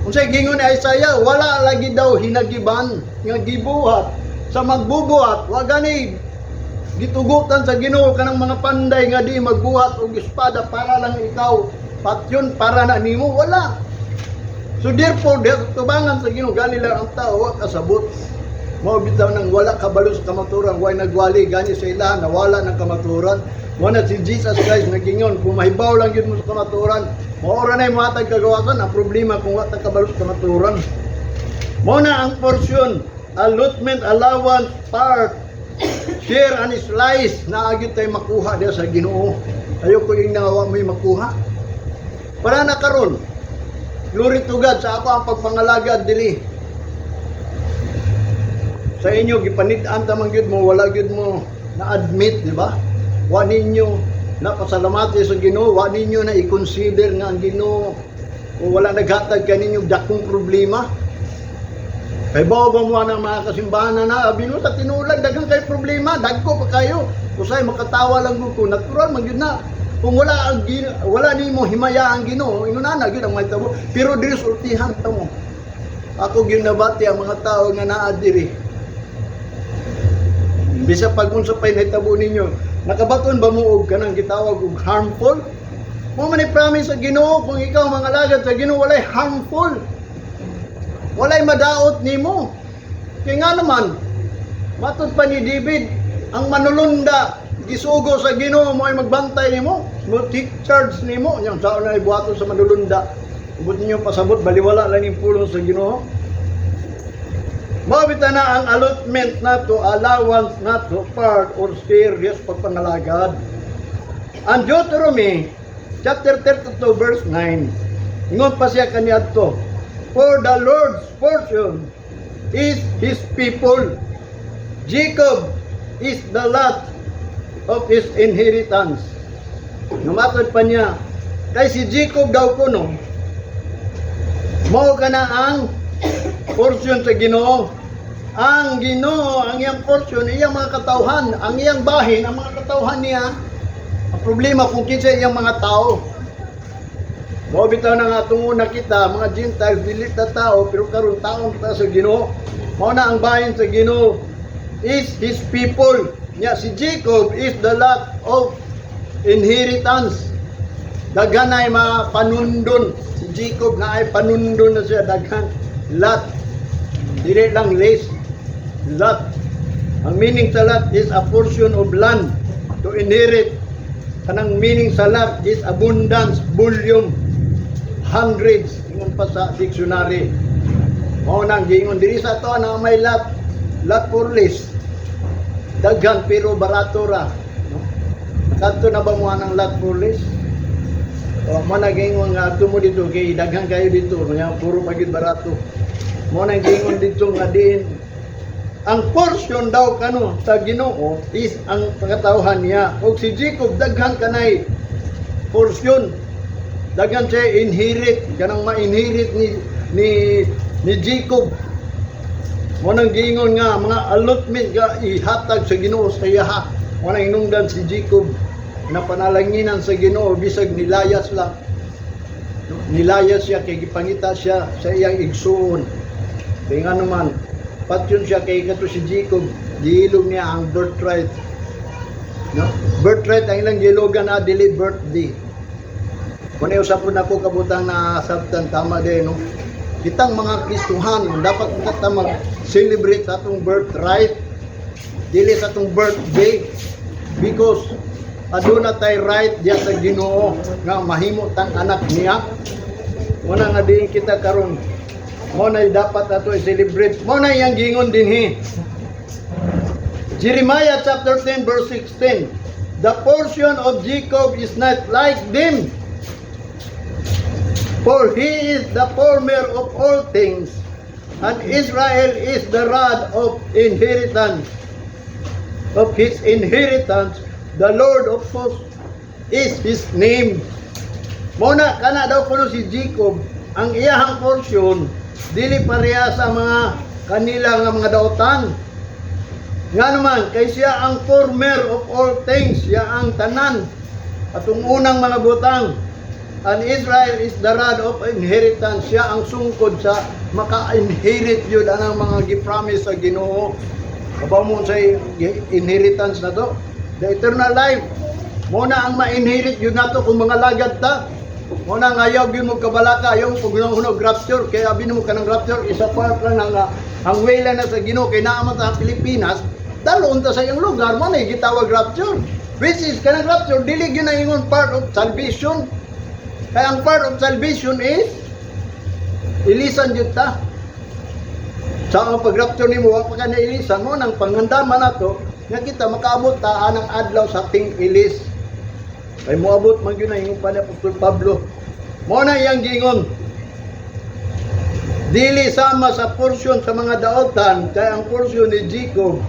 Unsay gingon ni Isaiah, wala lagi daw hinagiban nga gibuhat Sa magbubuhat, wa gani gitugutan sa Ginoo kanang mga panday nga di magbuhat og espada para lang ikaw patyon para na nimo, wala. So therefore, diha sa tubangan sa Ginoo, gani lang ang tao wa kasabot. Mao bitaw nang wala kabalo sa kamaturan, way nagwali gani sa ilaha, nawala ng kamaturan. Mao na si Jesus Christ nagingon, kung mahibaw lang gyud mo sa kamaturan, mao ra nay mohatag kagawasan. Ang problema kung wa ta kabalo sa kamaturan. Mao na ang portion, allotment, allowance, part, share and slice na gyud tay makuha diha sa Ginoo. Ayoko yung nawa mo'y makuha. Para na karon, glory to God sa ako ang pagpangalagad dili. Sa inyo gipanid-an ta man gyud mo, wala gyud mo na-admit, di ba? Wa ninyo napasalamati sa Ginoo, wa ninyo na i-consider nga ang Ginoo o wala naghatag kaninyo dakong problema. Kay ba ba mo ang mga kasimbahan na na, abi no, sa tinulag, daghan kay problema, dagko pa kayo. Usay makatawa lang gud ko, natural man gyud na. Kung wala nimo himaya ang Ginoo, ingon na gyud ang mahitabo. Pero diri sultihan ta mo. Ako gyud nabati ang mga tao nga naa diri. Bisa pag unsa pa'y nahitabo ninyo, nakabaton ba mo og kanang gitawag og harmful? Mo man ni promise sa Ginoo, kung ikaw mga alagad sa Ginoo, walay harmful. Walay madaot nimo. Kaya nga naman, matod pa ni David, ang manulunda, gisugo sa Ginoo mo ay magbantay nimo, mo take charge nimo, yang sao na ibuhaton sa manulunda. Ubod ninyo pasabot, baliwala lang yung pulong sa Ginoo. Mao bitaw na ang allotment nato, allowance nato, part or share yes pagpangalagad. Ang Deuteronomy chapter 32 verse 9. Ingon pa siya kaniadto, "For the Lord's portion is his people. Jacob is the lot of his inheritance." Numatod pa niya, kay si Jacob daw kuno, mao kana ang portion sa Ginoo. Ang Ginoo, ang iyang portion, iyang mga katawhan, ang iyang bahin, ang mga katawhan niya. Ang problema kung kinsa iyang mga tao. Mao bitaw na nga atong una kita, mga Gentiles, dili ta tao, pero karon taon ta sa Ginoo. Mao na ang bahin sa Ginoo is his people. Nya si Jacob is the lot of inheritance. Daghan ay mga panundon. Si Jacob na ay panundon na siya daghan. Lot. Dili lang less. Lot. Ang meaning sa lot is a portion of land to inherit. Kanang meaning sa lot is abundance, volume, hundreds. Ingon pa sa dictionary. Mao nang giingon diri sa ato na may lot, lot for less. Daghan pero barato ra. No? Nakadto na ba mo ang lot for less? O mo na giingon nga adto mo dito kay daghan kayo dito, nga puro pa gyud barato. Mo na giingon dito nga diin ang portion daw kano sa Ginoo is ang pagkatawhan niya. Og si Jacob daghan kanay portion. Daghan siya inherit, kanang ma-inherit ni Jacob. Mo nang giingon nga mga allotment nga ihatag sa Ginoo sa iyaha. Mo nang inungdan si Jacob na panalanginan sa Ginoo bisag nilayas lang. Nilayas siya kay gipangita siya sa iyang igsuon. Kay nga naman, patyon siya kay kato si Jacob, giilog niya ang birthright. No? Birthright ang ilang gilogan na, dili birthday. Kung usapon ako kabutang na sabtan tama din, no? Kitang mga Kristohanon, dapat kita mag-celebrate sa atong birthright, dili sa atong birthday, because aduna tay right diya sa Ginoo nga mahimo tang anak niya. Muna nga diin kita karon. Mo na dapat ato i-celebrate. Mo na iyang gingon dinhi. Jeremiah chapter 10 verse 16. "The portion of Jacob is not like them. For he is the former of all things, and Israel is the rod of inheritance. Of his inheritance, the Lord of hosts is his name." Muna kana daw kuno si Jacob, ang iyahang portion dili pareha sa mga kanila nga mga dautan. Nga naman, kay siya ang former of all things, siya ang tanan atong unang mga butang. And Israel is the rod of inheritance, siya ang sungkod sa maka-inherit yun ang mga gi-promise sa Ginoo. Kabaw mo sa inheritance na to. The eternal life. Mo na ang ma-inherit yun nato kung mga lagad ta. Mo na nga ayaw gyud mo kabalaka, ayaw mo pag rapture, kaya abi mo kanang rapture, isa part lang ang ang way lang na sa Ginoo kay naa man ta sa Pilipinas, dalon ta sa iyang lugar mo na gitawag rapture. Which is kanang rapture dili gyud na ingon part of salvation. Kaya ang part of salvation is ilisan jud ta. Sa ang pag-rapture nimo, wa pa ka nailisan mo nang pangandaman nato nga kita makaabot ta anang adlaw sa ting-ilis. Kay moabot man gyud na, ingon pa ni Apostol Pablo. Mo na iyang giingon. Dili sama sa porsyon sa mga daotan kay ang porsyon ni Jacob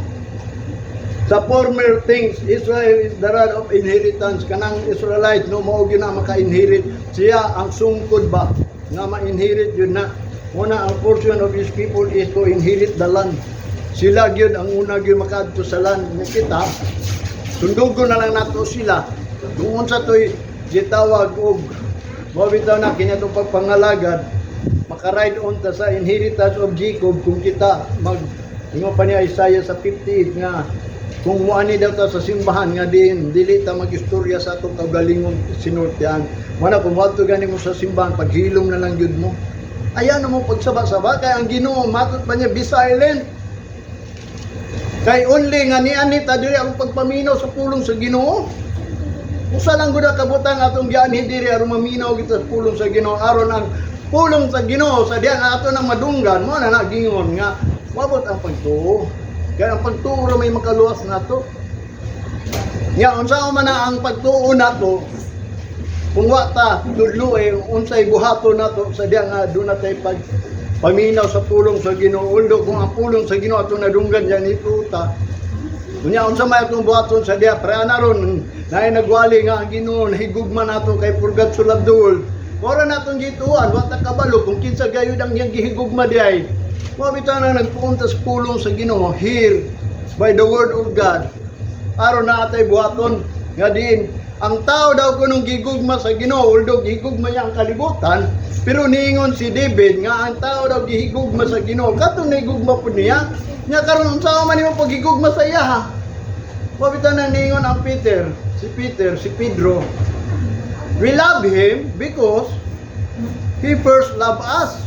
sa former things. Israel is the rod of inheritance. Kanang Israelite, no, mao gyud na maka-inherit siya, ang sungkod ba nga ma-inherit yun na. Muna ang portion of his people is to inherit the land. Sila gyud ang una gyud makaadto sa land nga kita sundugon na lang nato sila doon sa to'y gitawag og mao bitaw na kini atong pagpangalagad, maka-ride on ta sa inheritance of Jacob kung kita mag ingon pa ni Isaiah sa 58 nga kung muani daw ta sa simbahan nga din dili ta magistorya sa atong kaugalingong sinultian. Mo na kung moadto gani mo sa simbahan, paghilom na lang gyud mo. Ayaw na mo pagsaba-saba kay ang Ginoo matod pa niya, "Be silent." Kay only nga niani ta diri ang pagpaminaw sa pulong sa Ginoo. Usa lang gud ang kabutang atong gianhi diri aron maminaw kita sa pulong sa Ginoo, aron ang pulong sa Ginoo sa diyan ato nang madunggan. Mo na nagingon nga wabot ang pagtuo. Kaya ang pagtuo ra may makaluwas nato. Nya unsa man na ang pagtuo nato kung wa ta tudloe unsay buhaton nato sa diyan nga doon na tay pag paminaw sa pulong sa Ginoo? Although kung ang pulong sa Ginoo ato nadunggan diyan ituta. Unya unsa may atong buhaton sa diya pre ana ron naay nagwali nga ang Ginoo nahigugma nato kay for God so loved the world. Ora natong gituan, wa ta kabalo kung kinsa gayud ang iyang gihigugma diay. Mao bitaw na nagpuunta sa pulong sa Ginoo, hear by the word of God. Aron na atay buhaton nga diin ang tao daw kunong gigugma sa Ginoo, although gigugma niya ang kalibutan, pero niingon si David nga ang tao daw gihigugma sa Ginoo, katong nahigugma pud niya. Nya karon unsa man nimo paghigugma sa iya, ha? Mao bitaw na niingon ang Peter, si Peter, si Pedro. We love him because he first loved us.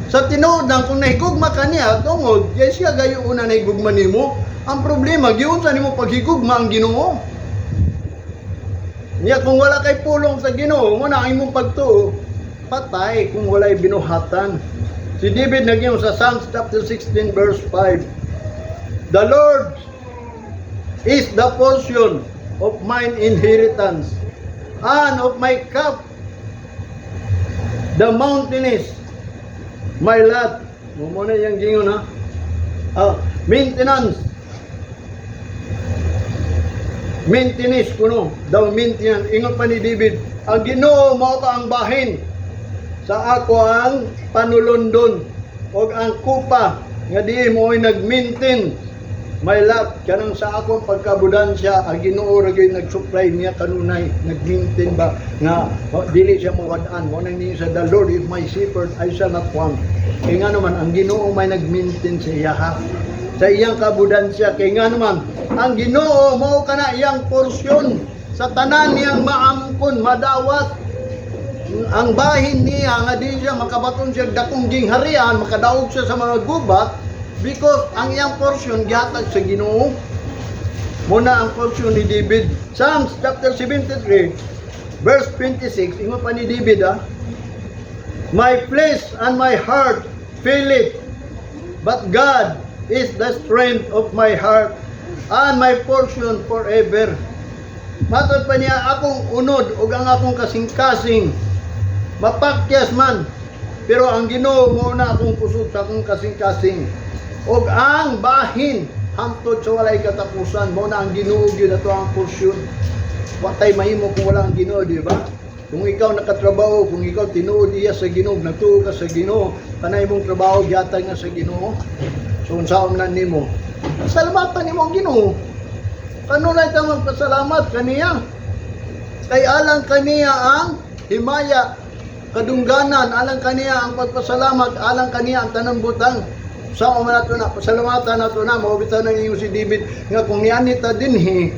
Sa tinuod lang, kung nahigugma ka niya, tungod, kay siya gayo una nahigugma nimo. Ang problema, giunsa nimo paghigugma ang Ginoo. Niya kung wala kay pulong sa Ginoo, mo na ang imong pagtuo, patay kung walay binuhatan. Si David naging sa Psalms chapter 16 verse 5. "The Lord is the portion of mine inheritance and of my cup, the mountain is my lot." Mo na yung gingon, ha. Ah, maintenance. Maintenance kuno, daw maintenance. Ingon pa ni David, ang Ginoo mao ka ang bahin sa ako ang panulundon og ang kupa nga di mo ay nag-maintain my lot. Kanang sa akong pagkabudansya, ang Ginoo ra gyud nag-supply niya kanunay, nag-maintain ba nga oh, dili siya mawad-an. Mo nang niya sa "The Lord is my shepherd, I shall not want." Kay nga naman ang Ginoo may nag-maintain sa iya, ha, sa iyang kabudansya. Kay nga naman ang Ginoo mao kana iyang porsyon sa tanan niyang maangkon, madawat, ang bahin niya nga di siya makabaton siya dakong gingharian, makadaog siya sa mga gubat because ang iyang porsyon gihatag sa Ginoo. Muna ang porsyon ni David. Psalms chapter 73 verse 26, ingon pa ni David, ah, "My flesh and my heart faileth, but God is the strength of my heart and my portion forever." Matod pa niya, akong unod ug ang akong kasing-kasing mapakyas man, pero ang Ginoo mo na akong kusog sa akong kasing-kasing ug ang bahin hangtod sa walay katapusan. Mo na ang Ginoo gyud ato ang porsyon. Wa tay mahimo kung wala ang Ginoo, di ba? Kung ikaw nakatrabaho, kung ikaw tinuod iya sa Ginoo, nagtuo ka sa Ginoo, kanay imong trabaho gihatag na sa Ginoo. So unsaon na nimo? Salamatan nimo ang Ginoo. Kanunay ta magpasalamat kaniya. Kay alang kaniya ang himaya, kadungganan, alang kaniya ang pagpasalamat, alang kaniya ang tanang butang. Sa man nato na, pasalamatan nato na, mao bitaw nang ingon si David nga kung niani ta dinhi,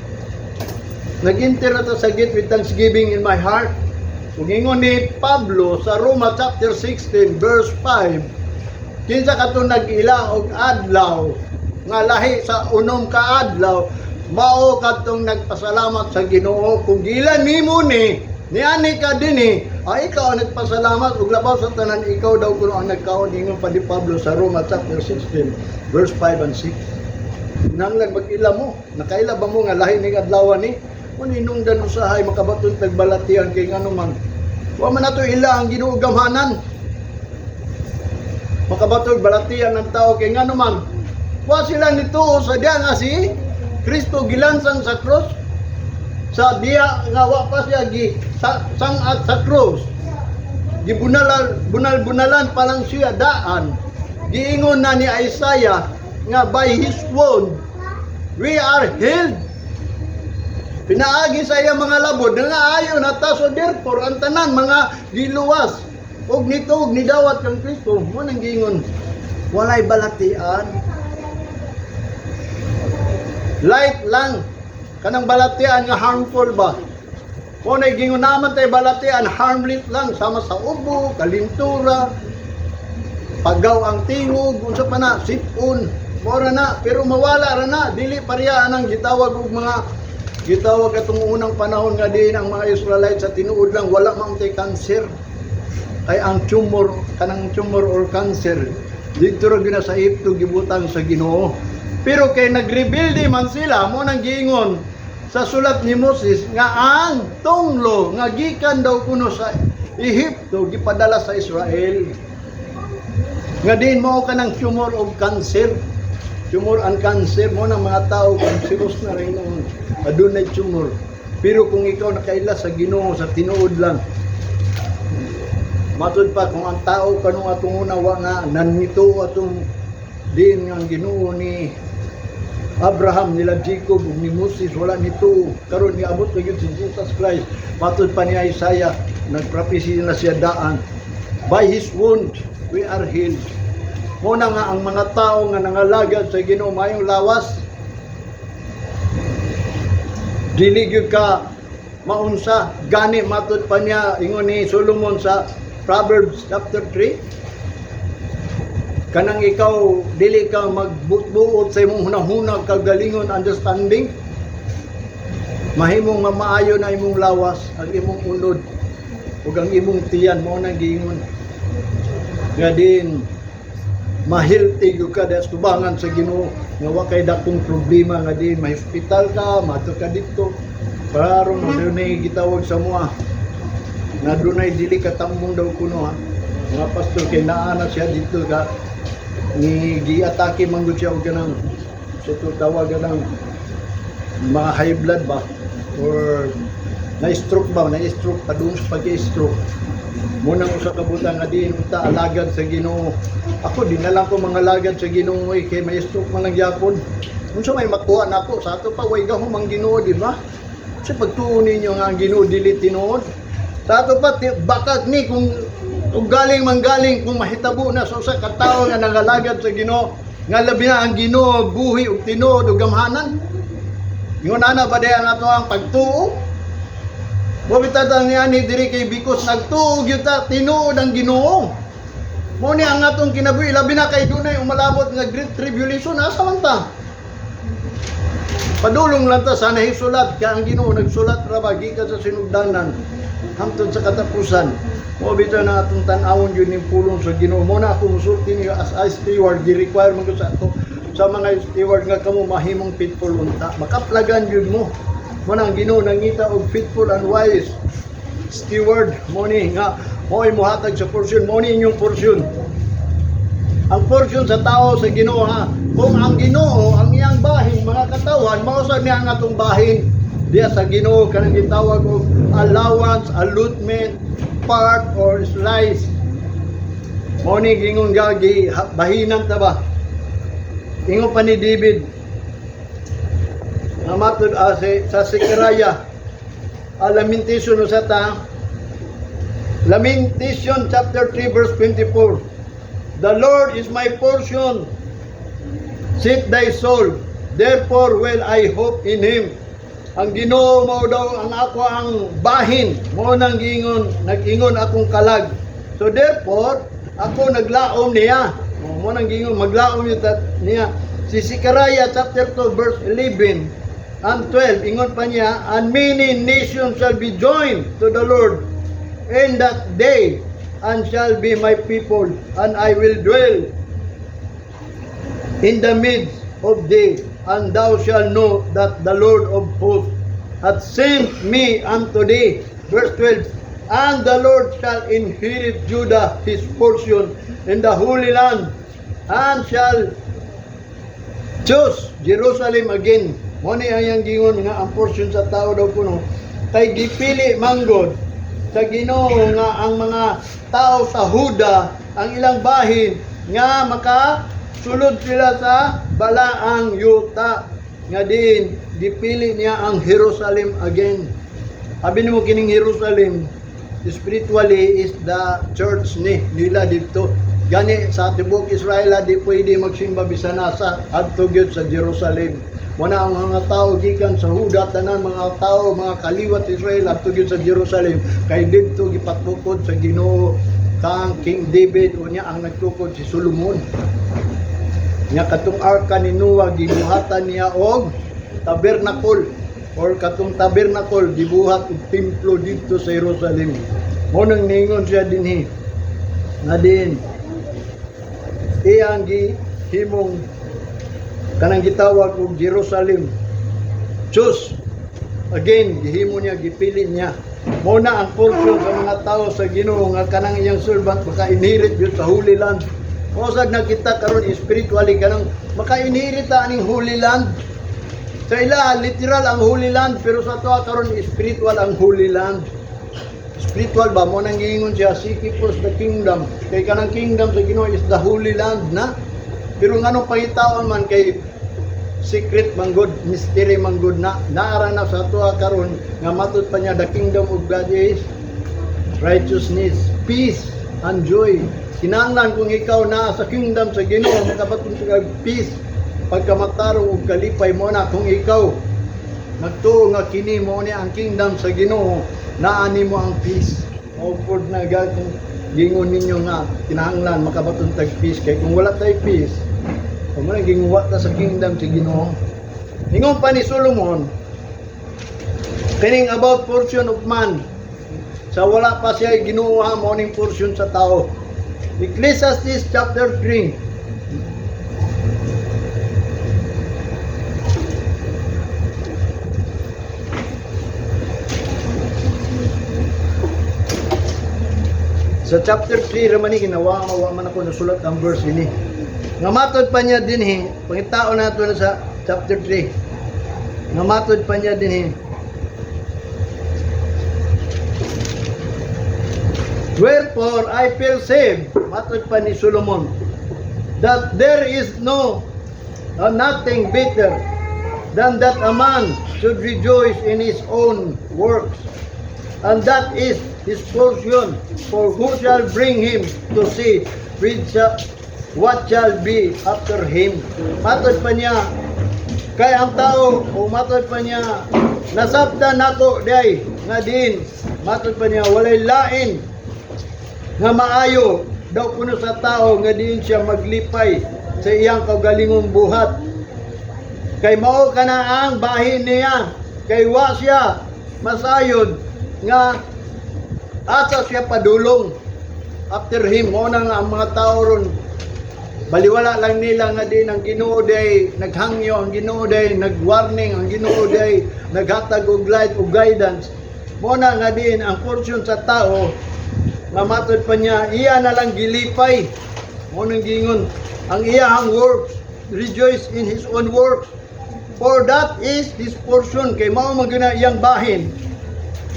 nag-enter na ta sa gate with thanksgiving in my heart. Kung ingon ni Pablo sa Roma chapter 16 verse 5, kinsa kato nag-ila og adlaw nga lahi sa unom ka adlaw, mao katong nagpasalamat sa Ginoo. Kung gila nimo ni niani ka dinhi, ay ikaw ang nagpasalamat, ug labaw sa tanan, ikaw daw kuno ang nagkaon, ingon pa ni Pablo sa Roma chapter 16 verse 5 and 6. Nanglag mag-ila mo, nakaila ba mo nga lahi ning adlaw ni? Kung hinungdan usahay makabaton tag balatian kay ngano man wa man nato ila ang Ginoo gamhanan. Makabatog balatian ng tao kay ngano man wa sila nituo sa diya nga si Kristo gilansang sa cross, sa diya nga wa pa siya gi sa, sangat sa cross, gibunalan, bunal-bunalan pa lang siya daan, giingon na ni Isaiah nga by his wound we are healed. Pinaagi sa iyang mga labod nangaayo na ta. So therefore ang tanan mga giluwas og nito og nidawat kang Kristo, mo nang giingon walay balatian, light lang kanang balatian nga harmful ba. Kung na gingon naman tayo balatian, harmless lang, sama sa ubo, kalintura, pagaw ang tingog, unsa pa na, sipon, mora na, pero mawala ra na, dili pareha ang gitawag og mga gitawag atong unang panahon nga din ang mga Israelite sa tinuod lang wala man tay cancer. Kay ang tumor, kanang tumor or cancer, dito ra gyud na sa Ehipto gibutang sa Ginoo. Pero kay nagrebelde man sila, mo nang giingon sa sulat ni Moses nga ang tunglo nga gikan daw kuno sa Ehipto gipadala sa Israel. Nga din mao kanang tumor og cancer. Tumor and cancer mo ng mga tao cancerous na rin noon. Adunay tumor. Pero kung ikaw nakaila sa Ginoo sa tinuod lang, matud pa kung ang tao kanung atong una wa nga nanito atong din nga ang Ginoo ni Abraham, nila Jacob ug ni Moses, wala nito. Karon niabot na gyud si Jesus Christ. Matud pa ni Isaiah, nagprophecy na siya daan, by his wound we are healed. Mo na nga ang mga tao nga nangalagad sa Ginoo mayong lawas, dili gyud ka maunsa. Gani matud pa niya, ingon ni Solomon sa Proverbs chapter 3, kanang ikaw dili ka magbuot sa imong hunahuna, kagalingon, understanding, mahimong nga maayo na imong lawas, ang imong unod ug ang imong tiyan. Mo nang giingon nga din ma-healthy gyud ka sa tubangan sa Ginoo nga wa kay dakong problema nga din ma-hospital ka, mato ka dito para aron dunay gitawag sa mua na dunay dili ka tambong daw kuno ha, mga pastor, kay naa na siya dito ka ni giatake man gud siya og kanang sa ito tawag ng mga high blood ba or na-stroke ba, na-stroke, padung sa pag-stroke. Munang usa ka butang nga diin unta alagad sa Ginoo. Ako di na lang ko mga alagad sa Ginoo eh, kay may stroke man lang gyapon. Unsa may makuha nako sa ato pa way gahom ang Ginoo, di ba? Sa pagtuo ninyo nga ang Ginoo dili tinuod. Sa ato pa bakag ni kung galing man galing kung mahitabo na sa usa ka tawo nga nangalagad sa Ginoo nga labi na ang Ginoo buhi ug tinuod ug gamhanan. Ingon ana ba diay ang ato ang pagtuo? Wa bitaw ta niani diri kay because nagtuo gyud ta tinuod ang Ginoo. Mo ni ang atong kinabuhi, labi na kay dunay umalabot nga great tribulation, asa man ta? Padulong lang ta sa nahisulat kay ang Ginoo nagsulat ra ba gikan sa sinugdanan hangtod sa katapusan. Mo bitaw na atong tan-awon yun ning pulong sa Ginoo. Mo na ako musulti niyo as a steward, gi-require man ko sa ato sa mga steward nga kamo mahimong faithful unta. Makaplagan yun mo. Mo na ang Ginoo nangita og faithful and wise steward, mo ni nga mo'y muhatag sa portion, mo ni inyong portion. Ang portion sa tao sa Ginoo ha. Kung ang Ginoo ang iyang bahin mga katawan, mao sa niya ang atong bahin diya sa Ginoo, kanang gitawag og allowance, allotment, part or slice. Mo ni gingon gagi bahinan ta ba. Ingon pa ni David nga matud sa Zechariah, Lamentation usa ta, Lamentation chapter 3 verse 24: "The Lord is my portion." Set thy soul, therefore will I hope in him. Ang Ginoo mao daw ang ako ang bahin, mao nang giingon, nag-ingon akong kalag. So therefore, ako naglaom niya. Mao nang giingon, maglaom niya. Si Zechariah chapter 2 verse 11 and 12, ingon pa niya, "And many nations shall be joined to the Lord in that day, and shall be my people, and I will dwell in the midst of thee, and thou shalt know that the Lord of hosts hath sent me unto thee." Verse 12, "And the Lord shall inherit Judah his portion in the Holy Land, and shall choose Jerusalem again." Mo ni ang iyang gingon nga ang portion sa tao daw kuno kay gipili manggod sa Ginoo nga ang mga tao sa Huda ang ilang bahin nga maka sulod sila sa balaang yuta nga diin gipili niya ang Jerusalem again. Abi nimo, kining Jerusalem spiritually is the church ni nila dito. Gani sa tibuok Israel di pwede magsimba bisan nasa adto gyud sa Jerusalem. Wala ang mga tao gikan sa Huda, tanan mga tao, mga kaliwat Israel, adto gyud sa Jerusalem kay didto gipatukod sa Ginoo kang King David, unya ang nagtukod si Solomon. Nya katong arka ni Noah gibuhatan niya og tabernacle or katong tabernacle gibuhat og templo didto sa Jerusalem. Mo nang ningon siya dinhi nga din iyang gihimong kanang gitawag og Jerusalem. Choose again, gihimo niya, gipili niya. Mo na ang portion sa mga tao sa Ginoo nga kanang iyang servant maka-inherit gyud sa Holy Land. Mao sad na kita karon spiritually kanang maka-inherit ta aning Holy Land. Sa ila literal ang Holy Land, pero sa ato karon spiritual ang Holy Land. Spiritual ba mo nang giingon siya, "Seek ye first the kingdom," kay kanang kingdom sa Ginoo is the Holy Land na. Pero nganong pangitaon man kay secret man gud, mystery man gud na naara na sa ato karon nga matud pa niya, the kingdom of God is righteousness, peace and joy. Kinahanglan kung ikaw naa sa kingdom sa Ginoo, makabaton ka og peace, pagkamatarong ug kalipay. Mo na kung ikaw nagtuo nga kini mo ni ang kingdom sa Ginoo, naa nimo ang peace. Mao pod na gag kung gingon ninyo nga kinahanglan makabaton tag peace, kay kung wala tay peace, kung mo na ginguwa ta sa kingdom sa Ginoo. Ingon pa ni Solomon kining about portion of man sa wala pa siya Ginoo, mo ning portion sa tao. Ecclesiastes chapter 3. Sa chapter 3 raman ni ginawa wa man ako nasulat ang verse ini. Nga matod pa niya dinhi, pangitaon nato na sa chapter 3. Nga matod pa niya dinhi. "Wherefore I perceive," matod pa ni Solomon, "that there is no nothing better than that a man should rejoice in his own works. And that is his portion, for who shall bring him to see what shall be after him?" Matod pa niya, kay ang tao, o matod pa niya, nasabtan nako day, nga din, matod pa niya, walay lain nga maayo daw kuno sa tao nga diin siya maglipay sa iyang kaugalingong buhat. Kay mao kana ang bahin niya. Kay wa siya masayod nga asa siya padulong after him. Mo na nga ang mga tao ron baliwala lang nila nga din ang Ginoo day naghangyo, ang Ginoo day nagwarning, ang Ginoo day naghatag og light og guidance. Mo na nga din ang portion sa tao nga matod pa niya iya na lang gilipay. Mo nang giingon ang iyahang works, rejoice in his own works, for that is his portion, kay mao man gyud na iyang bahin.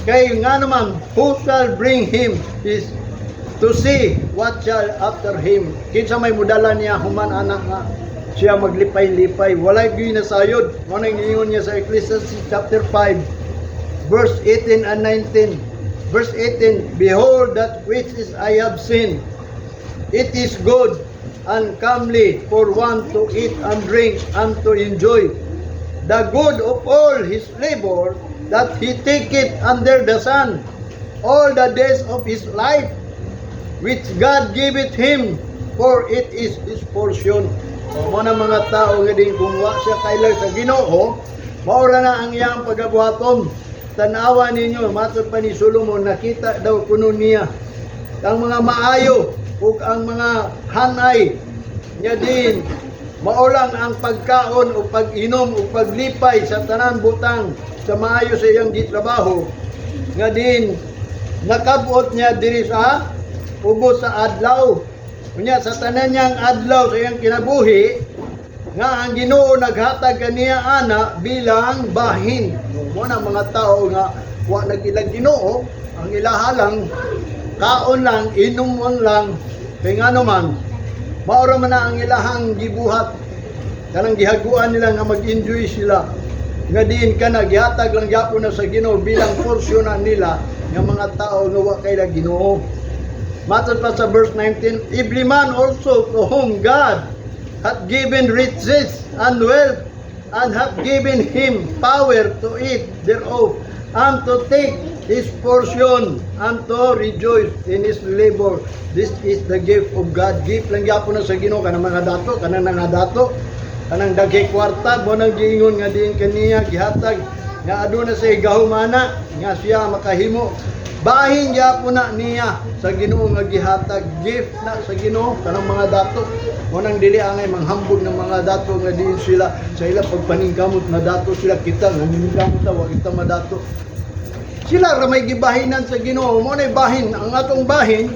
Kay nga naman, who shall bring him his to see what shall after him? Kinsa may mudala niya human anak nga siya maglipay-lipay? Walay gyud nasayod. Mo nang giingon niya sa Ecclesiastes chapter 5 verse 18 and 19. Verse 18, "Behold, that which is I have seen, it is good." and comely for one to eat and drink and to enjoy the good of all his labor that he taketh under the sun all the days of his life, which God giveth him, for it is his portion." O mao na mga tao nga din kung wa siya kaila sa Ginoo, mao ra na ang iyang pagabuhaton. Tanawa ninyo, matod pa ni Solomon, nakita daw kuno niya ang mga maayo ug ang mga hanay niya din mao lang ang pagkaon o pag-inom o paglipay sa tanan butang sa maayo sa iyang gitrabaho nga din nakabot niya diri sa ubos sa adlaw. Unya sa tanan niyang adlaw sa iyang kinabuhi nga ang Ginoo naghatag kaniya ana bilang bahin. Mao na mga tao nga wa nag-ilag Ginoo, ang ilaha lang kaon lang, inumon lang, kay ngano man mao ra man na ang ilahang gibuhat, kanang gihaguan nila nga mag-enjoy sila nga diin kana gihatag lang gyapon na sa Ginoo bilang porsyon na nila nga mga tao nga wa kay Ginoo. Matod pa sa verse 19, "Every man also to whom God hath given riches and wealth and hath given him power to eat thereof and to take his portion and to rejoice in his labor. This is the gift of God." Gift lang gyapon na sa Ginoo kanang mga dato, kanang nga dato, kanang daghay kwarta, mao nang giingon nga diin kaniya gihatag nga aduna sa gahumana nga siya makahimo. Bahin gyapon na niya sa Ginoo nga gihatag, gift na sa Ginoo kanang mga dato. Mao nang dili angay manghambog ng mga dato nga diin sila sa ilang pagpaningkamot na dato sila. Kita nga naningkamot ta, wa kita madato. Sila ra may gibahinan sa Ginoo. Mao nay bahin ang atong bahin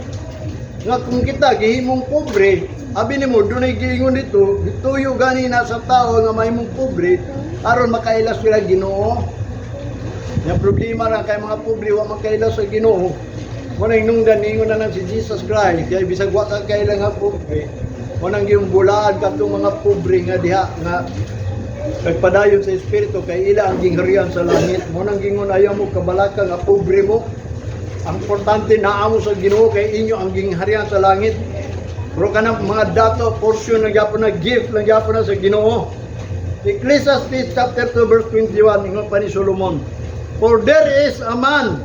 nga kung kita gihimong pobre, abi nimo dunay giingon dito, gituyo gani na sa tao nga mahimong pobre aron makaila sila Ginoo. Yang problema ra kay mga pobre wa makaila sa Ginoo. Mao nang nungdan ningon na lang si Jesus Christ kay bisag wa ka kaila nga pobre, mao nang giyong bulaan katong mga pobre nga diha nga nagpadayon sa espiritu kay ila ang gingharian sa langit. Mao nang gingon, ayaw mo kabalaka nga pobre mo. Ang importante naa mo sa Ginoo kay inyo ang gingharian sa langit. Pero kanang mga dato, portion lang gyapon na, gift lang gyapon na sa Ginoo. Ecclesiastes chapter 2 verse 21, ingon pa ni Solomon, "For there is a man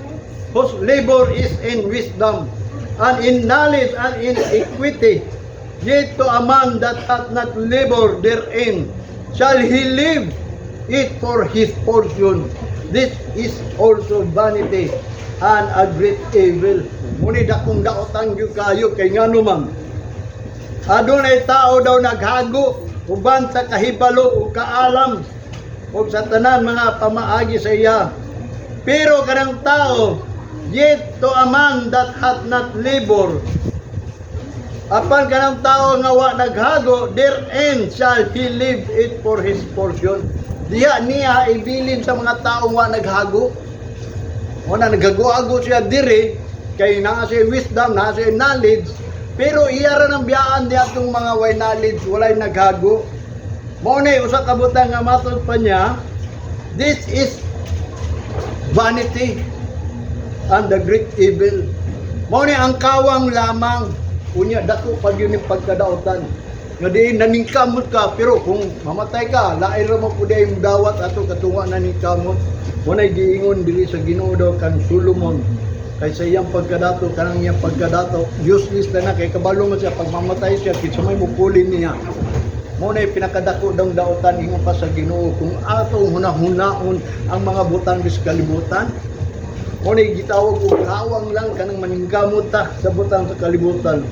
whose labor is in wisdom and in knowledge and in equity. Yet to a man that hath not labored therein shall he leave it for his portion. This is also vanity and a great evil." Muni dakong daotan gyud kayo kay ngano man adunay tao daw naghago uban sa kahibalo ug kaalam ug sa tanan mga pamaagi sa iya. Pero kanang tao, yet to a man that hath not labor, apan kanang tao nga wa naghago, therein shall he leave it for his portion. Diha niya ibilin sa mga taong wa naghago. Wala naghago-hago siya diri kay naa siya wisdom, naa siya knowledge, pero iya ra nang biyaan di atong mga way knowledge, walay naghago. Mao na usa ka butang nga matod pa niya, this is vanity and the great evil. Mao ni ang kawang lamang. Unya dako pag yun yung pagkadautan. Nga diin naningkamot ka pero kung mamatay ka, lain ra mo pud yung dawat ato katunga naningkamot. Mao nay giingon diri sa Ginoo daw kan Solomon kay sa iyang pagkadato, kanang iyang pagkadato useless na na kay kabalo man siya pag mamatay siya kinsa may mupuli niya. Mao nay pinakadako daw daotan, ingon pa sa Ginoo, kung atong hunahunaon ang mga butang sa kalibutan. Mao nay gitawag og kawang lang kanang maningkamot ta sa butang sa kalibutan.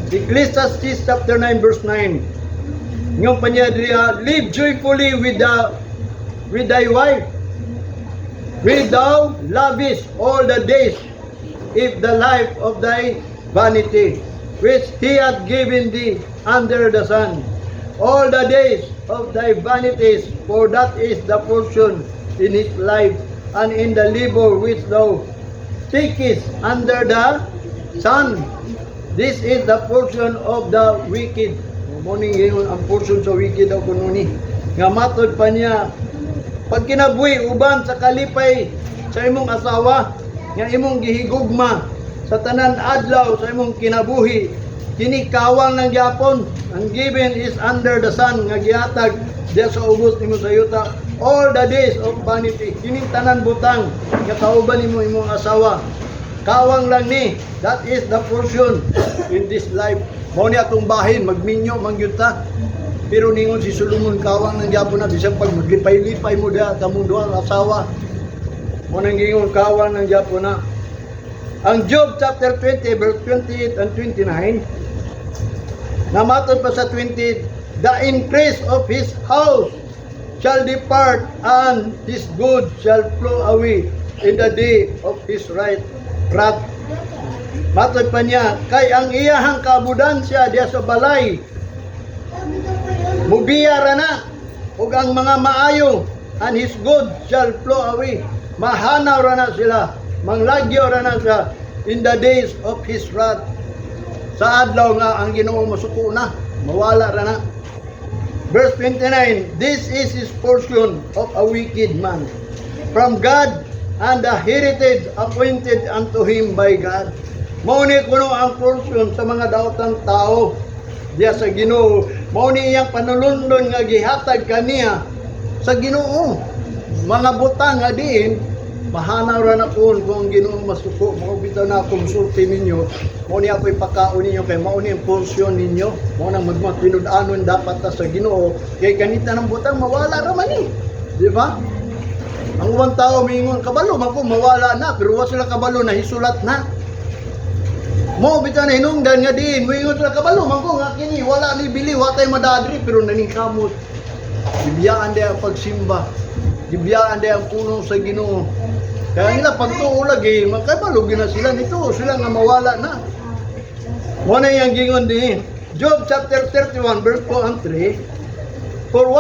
Ecclesiastes chapter 9 verse 9. Ingon pa niya diriya, "Live joyfully with thy wife, which thou lovest, all the days if the life of thy vanity, which he hath given thee under the sun, all the days of thy vanities, for that is the portion in his life and in the labor which thou takest under the sun. This is the portion of the wicked." Mao ning ingon ang portion sa wicked daw kuno ni. Nga matod pa niya, pag kinabuhi uban sa kalipay sa imong asawa nga imong gihigugma sa tanan adlaw sa imong kinabuhi. Kini kawang ng gyapon. Ang given is under the sun nga gihatag diya sa ubos nimo sa yuta, all the days of vanity. Kining tanan butang nga kauban nimo imong asawa, kawang lang ni. That is the portion in this life. Mao ni atong bahin, magminyo man gyud ta. Pero ningon si Solomon, kawang nang gyapon na bisan pag maglipay-lipay mo diha kamong duha ang asawa. Mao nang gingon, kawang nang gyapon na. Ang Job chapter 20 verse 28 and 29, namatod pa sa 20, "The increase of his house shall depart and his good shall flow away in the day of his wrath." Matod pa niya, kay ang iyahang kaabundansya diya sa balay, mubiya ra na, ug ang mga maayo, and his good shall flow away. Mahanaw ra na sila, manglagyo ra na siya in the days of his wrath. Sa adlaw nga ang Ginoo masuko na, mawala ra na. Verse 29, "This is his portion of a wicked man from God and the heritage appointed unto him by God." Mao ni kuno ang portion sa mga daotang tao diya sa Ginoo. Mao ni iyang panulundon nga gihatag kaniya sa Ginoo. Mga butang nga diin mahanaw ra na kung ang Ginoo masuko. Mao bitaw na akong sulti ninyo. Mao ni ako ipakaon ninyo kay mao ni ang portion ninyo. Mao nang magmatinud-anon dapat ta sa Ginoo kay kanita ng butang mawala ra man eh. Di ba? Ang ubang tao mingon, kabalo man ko mawala na, pero wa sila kabalo na hisulat na. Mo bitaw na hinungdan nga diin moingon sila, kabalo man ko nga kini wala ni bili, wa tay madadri, pero naningkamot. Gibiyaan day ang pagsimba. Gibiyaan day ang pulong sa Ginoo. Kaya nila pagtuo lagi, magkabalo na sila nito, sila nga mawala na. Mo na yang gingon din. Job chapter 31 verse 4 and 3. For